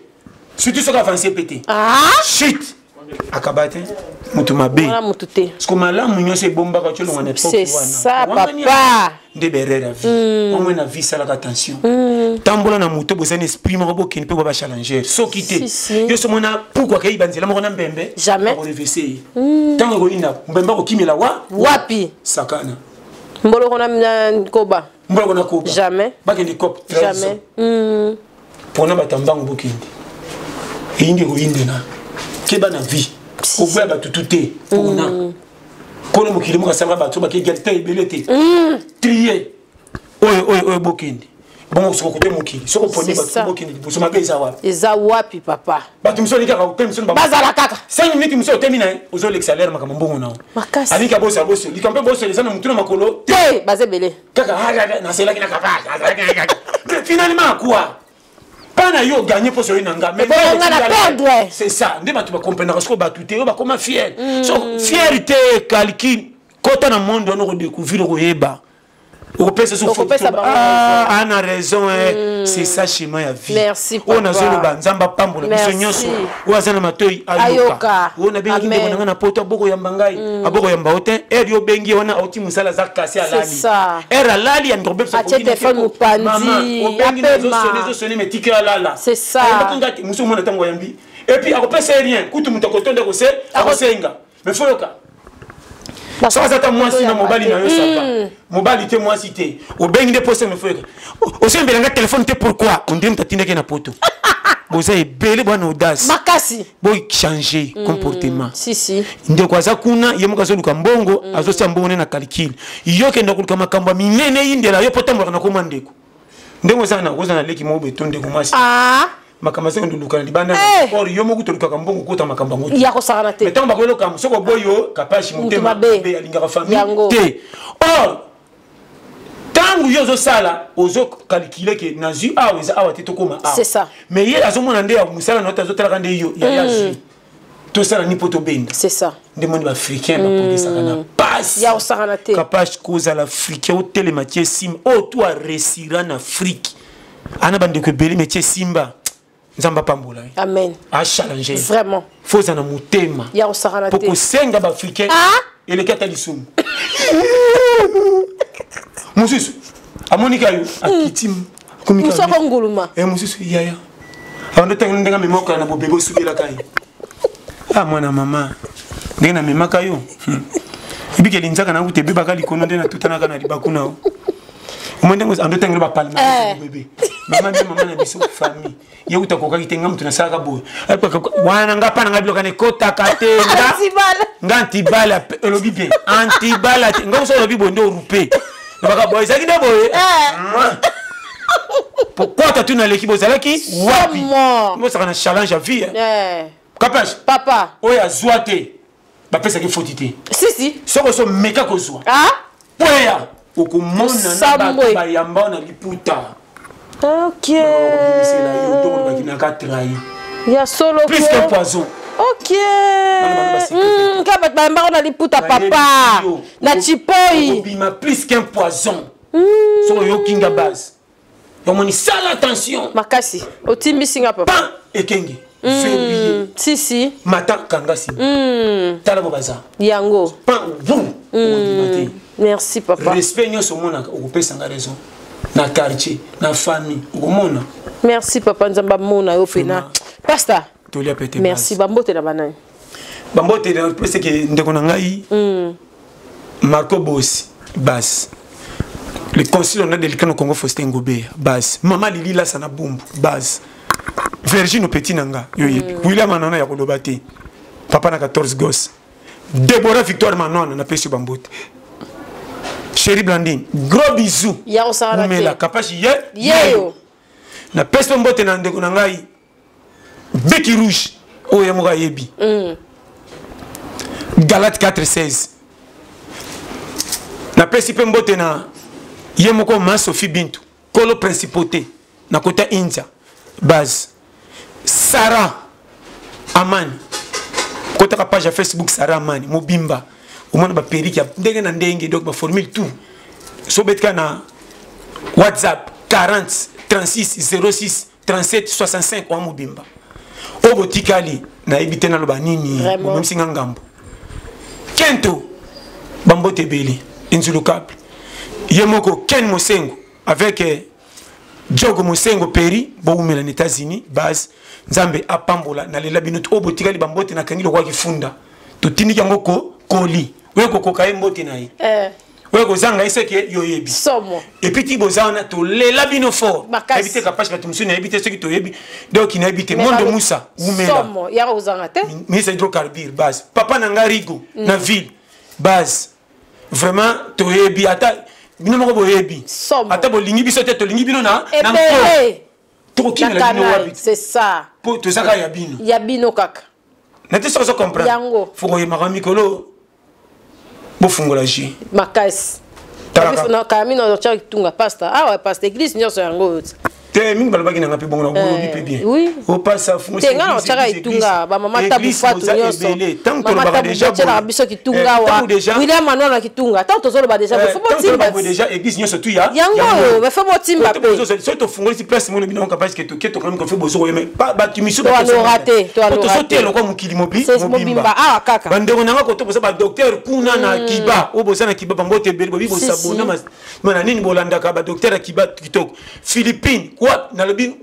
surtout soki avance pe te. Ah. Chute akaba te, moto mabe. Wana motu te. Parce que malamu nyonso ebombaka ti olongwa na époque. C'est ça, wana papa. Nde berere ya vie omoi na vie, esalaka attention, tambola na moto bozani esprit moko, bokende mpe bo bachallenger soki te. Si, si. Yo so mona puku akei banzela moko na mbembe. Jamais. Akorevese ye ntango ekoyinda, mbembe akokimela wa. Wapi? Sakana. Mboloko na nkoba. Mboloko na koba. Jamais. Bakende cop 13. Jamais. Mpona bato ya mbango, bokende, eyindi ekoyindela, keba na vie, koboya batutu te, mpona kolo mokili moko asalaka bato bake égalité ebele te, trie oyo oyo oyo bokende bongo, soki okote mokili, soki oponi C'est bato ça. bokende liboso, mabe eza wapi? Eza wapi, papa? Bato mosusu olingi kaka ote mosusu. Bazala kaka. 5 minutes mosusu otemi na ye, ozolekisa lere makambo mbongo na yo. Makasi. Aliki abosa boso likambo mpe boso eza na motu na makolo. Te, baza ebele. Kaka ah, ah, ah, naselaki na kapa. Mais finalement quoi, mpa na yo gagné mposo oyo na nga, mais Ebongo nga na perdre. C'est ça nde bato bakomprenaka sikoyo bato te oyo bakoma fier, so fier te, calcule, kota na monde wana, okodécouvrir, okoyeba, okopesa so. Okopesa bango. Ah, ana raison, eh. C'est ça schéma ya vie. Merci, Oyo papa. nazoloba, Nzambe apambola biso Merci. nyonso. Oyo aza na matoi Ayoka. ayoka. Oyo nabengaki Amen. ndeko na ngai na poto, abokoyamba ngai, abokoyamba yo te. Ere yo obengi ye wana, auti mosala, aza kasi C'est alali. ça. Ere alali, ya ndeko. Atie téléphone mopanzi, Obengi, apema. ezosone, me tike alala. C'est ça. Ayambaki ngai te, mosu omona ntango ayambi et puis akopesa ye rien kutu, moto akotonda akosenga, mais fo yoka, soki aza ta mwasi na mobali na yo, ça va, mobali te, mwasi te, obengi nde posa, me fo yoka, osembelanga telefone te, pourquoi? Ondire moto atindaki na poto, boza ebele bwana audace. Makasi. Bochange comportement. Si si. Ndeko aza kuna, ye moko azoluka mbongo, azosia mbongo nde na calcul. Yo kenda koluka makambo ya minene, eyindela yo mpo tambolaka na koma ndeko ndenge oza na oza na leki moko boye to ndeko mwasi. Ah. Makambo azongi toluka na libanda. Eh. Or yo moko tolukaka mbongo, kota makambo yango te. Ya kosakana te. Mais ntango bakoyeloka, soki oboyi yo, kapashi, motema mabe. mabe, alingaka famille Yango. te. Or ntango Ntango yo ozosala, ozokalkule ke nazwi awa, eza awa te, tokóma awa. C'est ça. Mais ye azomona nde ya mosala na yo te, azotalaka nde yo ya azwi, tosala ni mpo tobenda. C'est ça. Nde moni baafricain baprogesaka na pasi. Ya kosakana te. Capage kozala africain, otelema tie simba oyo to aresira na Afrique ana bandeko ebele, me tie simba, Nzambe apambola ye. Amen. Achallange. Vraiment. Fo oza na motema Ya kosakana mpo te. Kosenga baafricain Ah! eleki ata lisumu. Mosusu amoniki ayo akiti akomi kaka. Mosoko nguluma. Eh, mosusu yaya awando ntango ndenge amemaka na bobebe, osubelaka ye. Ah, mwana mama, ndenge namemaka yo. Ebikeli nzaka na kuta ebebaka likono nde natutanaka na libaku na yo. Omoi ndenge ando ntango bapalma bebe mama nde mama na biso famille ye kuta akokaki te. Nga moto nasalaka boye wana, nga mpa na nga biloko na ekotaka te. Nga Antibala. Nga antibala elobi bien, antibala te. Nga moso olobi boye nde orupe lobaka boye, ezalaki nde boye. Pourquoi tatu naleki, bozalaki wapi? Somo. Bosaka na challenge ya vie. Kapage. Papa. Oyo azwa te, bapesaki foti te. Si si. Soki oso meka kozwa, Ah. pweya okomona na Osambwe. bato bayamba na liputa. Okobimisela yo nde olobaki naka trahi. Ya solo. Plus qu'un poison. Bana bango basekete. Ka bato bayambaka na liputa, papa, na chipoi. Okobima plus qu'un poison soki oyoki nga base. Yomoni, sala attention. Makasi, otimbisi nga, papa. Pan ekenge février. Si si. Mata kanga nsima, tala bo baza. Yango. Pan vu, okondima te. Merci, papa. Respect nyonso omonaka, okopesanga raison na quartier, na famille, okomona. Merci, papa. Nzambe amona yo pena, pasta. Tolia pete. Merci. Bambote na banani? Bambote peseke ndeko na ngai Marco Bosi bas, le consul honneur de l'Ikano Congo, Faustin Ngobea base, mama Lili Lasa na Bumbu base, Virgine petit na nga yo yebi, William Anana ya koloba te, papa na 14 gosses, Deborah Victoire Manwana, napesi yo bambote. Chéri Blandine, gros bisous. Ya kosakana te. Umela Kapashi ye. Yeyo. Napesi mpe mbote na ndeko na ngai Beki Rouge, oyo ye moko ayebi. Galate 416. Napesi mpe mbote na ye moko ma Sophie Bintu, kolo principauté na kota India base, Sara Amani. Kotaka page ya Facebook Sara Amani mobimba, omona baperike ya ndenge na ndenge, donc baformule tout. So obetika na WhatsApp 40 36 06 37 65 wa mobimba. Oyo botikali, nayebi te naloba nini. Vraiment. Bomemisi nga ngambo kento. Bambote ebele enzulukable ye moko Ken Mosengo avec Jogo Mosengo Peri, bowumela na États-Unis base. Nzambe apambola. Nalela bino oyo botikali. Bambote nakangi lokola kifunda, totindiki yango ko koli oyo kokoka ye mbote na ye. Oyo kozanga ye seke yo yebi. Somo. Et puis ti boza wana, tolela bino fort. Makasi. Nayebi te Kapage, bato mosusu nayebi te soki toyebi. Donc nayebi te Mais Mondo Musa, wumela. Somo ya kozanga te. Ministre hydrocarbure base, papa na nga Rigo na ville base. Vraiment toyebi, ata bino moko boyebi. Somo. Ata bolingi biso te, tolingi bino na nko. Ebele. Tokokimela Na bino kanai. wapi? C'est ça. Mpo tozaka ya bino. Ya bino kaka. Na te soki ozo comprendre. Yango. Fo koyemaka mikolo, bofungola jus. Makasi. Talaka. Kami na otya kitunga, pasta awa, pasta, église nyonso yango oyo ti. Te, mingi balobaki nanga mpe bongo, olobi mpe bien. Oui. Opasa. Te, nga na otyaka etunga bamama Tabu Fatu nyonso. Ntango Mama tolobaka Tabu déjà botyelaka biso kitunga wa William Manwana kitunga. Ntango tozoloba déjà boye, fo botimba. Déjà église nyonso tu ya. Yango oyo, mais fo botimba mpe. Soki tofungolisi place moko bino capacité ke toke tokami kofe bozokoyema bato misu. Toalora te, toalora te. Tozoteya lokwa mokili C'est mobimba awa kaka. Bandeko nanga koto boza badocteur kuna na Kiba, oyo boza na Kiba, bango te ebele bobi Si, bosabona si. mana nini, bolandaka badocteur ya Kiba kitoko. Philippine kwa nalobi,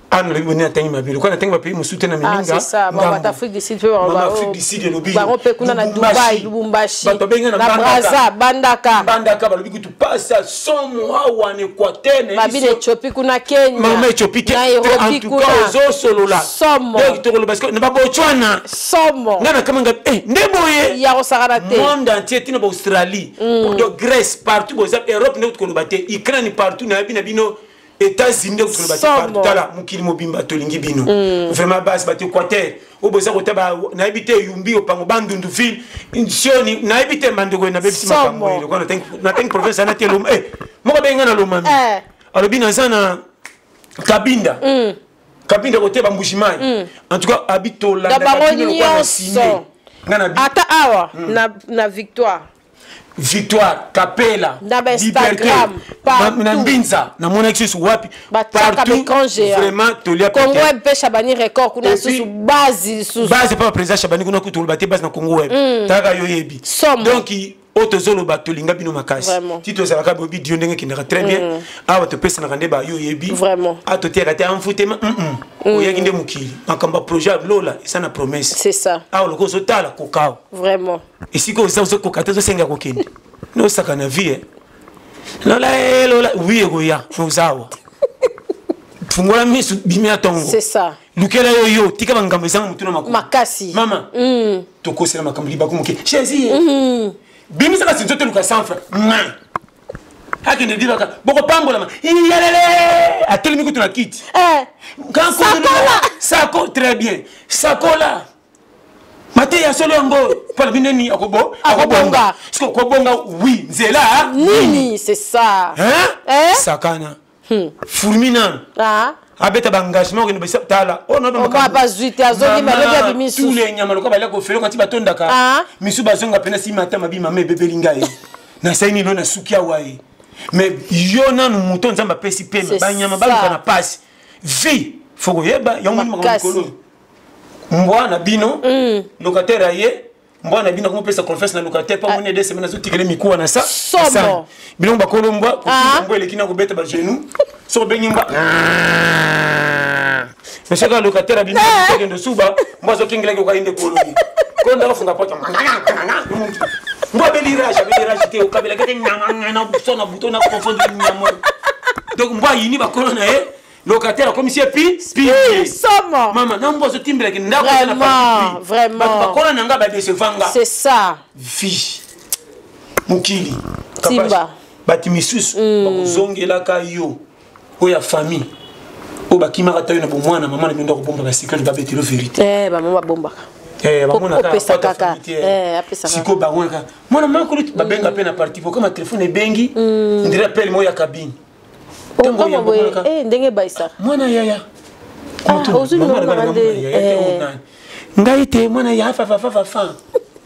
ah, nalobi boni, natangi mabe lokola natangi bapays mosusu te na Ah, meminga. c'est ça. Bon, bato Afrique du Sud mpe bango Mama Afrique du Sud elobi. Bango mpe kuna na Dubai, Lubumbashi, Bato babenga na na Mbandaka. Braza, Bandaka. Mbandaka balobi kutu pasa somo awa na Équateur na babi na biso. Éthiopie kuna, Kenya, Mama Éthiopie ke Nairobi en tout kuna. cas ozosolola. Somo. Donc tokoloba parce que na babotswana Somo. nga na kama nga nde boye. Ya kosakana te. Monde entier, tina baAustralie, donc Grèce, partout boza, Europe nde tokoloba te, Ukraine, partout nayebi na bino, États-Unis nde tokoloba te. Somo. Partout, tala mokili mobimba tolingi bino vraiment. Basi bato Équateur oyo boza kota nayebi te, Yumbi, Opango, Bandundu ville, Sioni, nayebi te, bandeko nabebisi makambo. Somo. Eloko natangi province ana te, Loma. Moko abengi nga na Lomami. Eh. Alobi naza na Kabinda. Kabinda kote ba Mbuji-Mayi. En tout cas abi tolanda Na bango bino lokola na nyonso. ciné. Nga na bi Ata awa na Victoire. Victoire, Capella, Na ba Liberté, Instagram, partout. na Mbinza, na monaki susu wapi? Batiaka Partout, baécran géant. vraiment tolia Congo peut-être. Web mpe Shabani Record kuna Et puis, susu base lisusu. Base pa président Shabani kuna kutu oloba te base na Congo Web. Taka yo yebi. Somo. Donc oyo tozoloba tolinga bino makasi. Vraiment. Ti tozalaka boyebi dio ndenge ekendaka très bien. Awa topesanaka nde ba yo yebi. Vraiment. Awa toteyaka te amfutema. Oyaki nde mokili. Makambo ya projet ya Lola eza na promesse. C'est ça. Awa lokola ozotala kokawa. Vraiment. Esika oza ozokoka te ozosenga kokende. Nosaka na vie. Lola eh, Lola oui ekoya oza awa. Fungola misu bimia tongo. C'est ça. Lukela yo yo tika bangambo ezanga mutu na makolo. Makasi. Mama. Tokosela makambo libaku moke. Jésus. Bimisaka sinzo te luka 100 francs. Mwa. Akende dibaka bokopambolama. Iyelele. Atelemi kutu na kiti. Eh. Sakola. Sako très bien. Sakola. Mateya solo yango mpona bino nini akobo Akobonga. Siko kobonga oui nzela Nini, c'est ça. Hein? Eh? Sakana. Fourmi nanu. Ah. Abeta ba engagement okende besa tala. Oh non Oba bazwi te, azongi balobi abimi susu. Tous les nyama lokola balia kofelo kanti batondaka. Ah. Misu bazonga pena si matin mabi mama ebebeli ngai. Nasali nini na suki awa ye. Mais yo nanu moto Nzambe apesi pema C'est banyama ça. baluka na pasi. Vie faut koyeba yango moni makambo Makasi. likolo. Mbwa na bino locataire aye mbwa na bino akomopesa confiance na locataire mpo amoni deux semaines azotikele mikuwa na sa Somo. sa. Bilongo bakolo mbwa Ah. kofinga mbwa eleki na kobeta bagenou soki obengi mbwa mais soki locataire abimi akende suba mbwa azokengelaki okayinde kolobi konda afunga porte mbwa abeli rage abeli rage te okabelaki te na buso na buto na confondre nyama donc mbwa ayini bakolo na ye locataire akomisi ye pi pi Somo. mama na mbwa azotimbelaki ndako eza na Vraiment, parti pris. vraiment. Bato bakola na nga badecevanga C'est ça. vie mokili Timba. bato misusu bakozongelaka yo oyo ya famille oyo bakimaka ta yo na bomwana mama na bino ndako bomba basekele babetelo vérité Eh, ba mama bombaka. Eh, bamonaka Opesa pata kaka. famille te, eh. Eh, apesa kaka. sikoyo bamonaka mwana makolo babenga mpe na parti po kama telefone ebengi ndire appel moko ya cabine Ntango Okama oyo boye, bamonaka, eh, ndenge baisaka. mwana yaya Ah, ozwi Mama numéro alobaka na na nde. mwana yaya te, Eh. oyo nani. ngai te mwana ya fafafafafa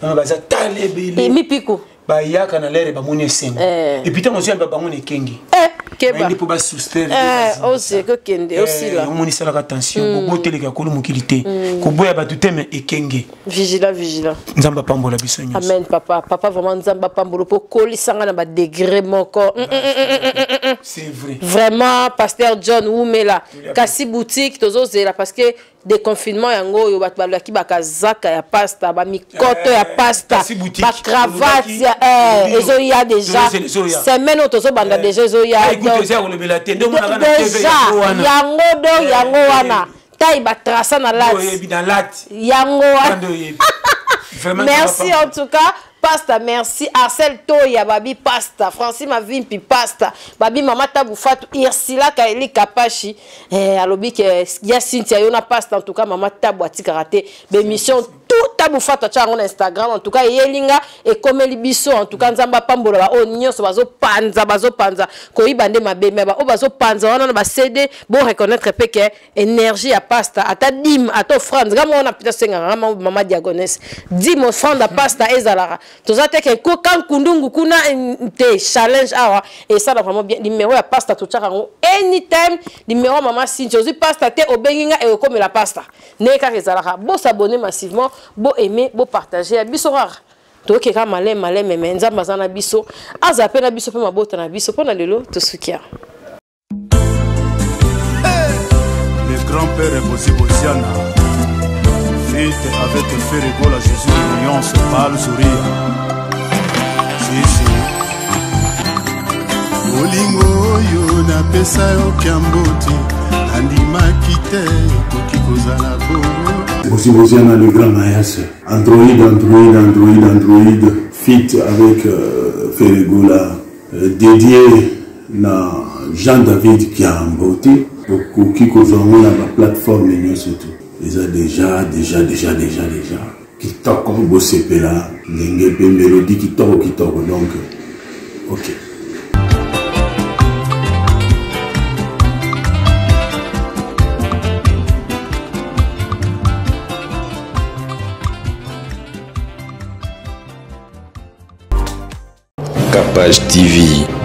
mama baza tala ebele Eh, mipiku. bayaka na lere bamoni esengo Eh. epuis ntango ozoyamba bango na ekengi Eh, keba. bayindi mpo basoustraire Eh, oze kokende osila. omoni esalaka tension boboteleka kolo mokili te koboya bato te me ekenge Vigilant, vigilant. nzambe apambola biso nyonso Amen papa. Papa vraiment nzambe apambolo po kolisanga na ba degré moko. C'est vrai. Vraiment pasteur John Wumela kasi boutique tozozela parce que déconfinement yango oyo bato balobaki bakazaka ya pasta bamikoto ya pasta kasi boutique, bacravate ya tolobaki, eh, ezoya déjà tozozela, ezoya. semaine oyo tozobanda déjà ezoya Eh, écoute, Donc, eza ya kolobela te nde omonaka na TV déjà yango wana. yango donc yango Eh, wana tai batraça na Nde lati oyebi na lati yango wana nde oyebi Vraiment, merci nzambe en tout cas pasta merci Arcel Toya babi pasta Francis Mavimpi pasta babi mama Tabu Fatou Irsila Kaeli Kapashi eh, alobi ke ya Cynthia yona pasta en tout cas mama Tabu atikaka te bémission tout Tabu Fatou atia yango na Instagram en tout cas eyelinga ekomeli biso en tout cas nzambe apambola ba oyo nyonso bazopanza bazopanza koyiba nde mabe me ba oyo bazopanza wana na ba CD bo reconnaître pe ke énergie ya pasta ata dime ata offrande nga moko na pita sengaka nga moko mama diagonesse dime offrande ya pasta ezalaka toza te ke ka nkundungu kuna te challenge awa esala vraiment bien numéro ya pasta totiaka yango anytime numéro ya mama Cynthia ozwi pasta te obengi nga ekokomela pasta ndenge kaka ezalaka bo s'abonner massivement bo aimer bo partager ya biso kaka tokeka maleme maleme me nzambe aza na biso aza pe na biso pe mabota na biso mpona lelo tosukia. Le grand-père Bozi Boziana, fit avec Ferregola Jésus de Nuance, Pal Zuria. Si, si. Bolingo oyo napesa yo kiambo te, nandimaki te ekoki kozala bongo. Bozi Boziana, le grand Mayas, Android, Android, Android, Android, fit avec Ferregola, dédié na Jean-David Kiambote, okoki kozwa yango na ba plateforme nyonso tu. Eza déjà, déjà, déjà, déjà, déjà. Kitoko bosepela, ndenge mpe mélodie kitoko kitoko, donc, ok. Page TV.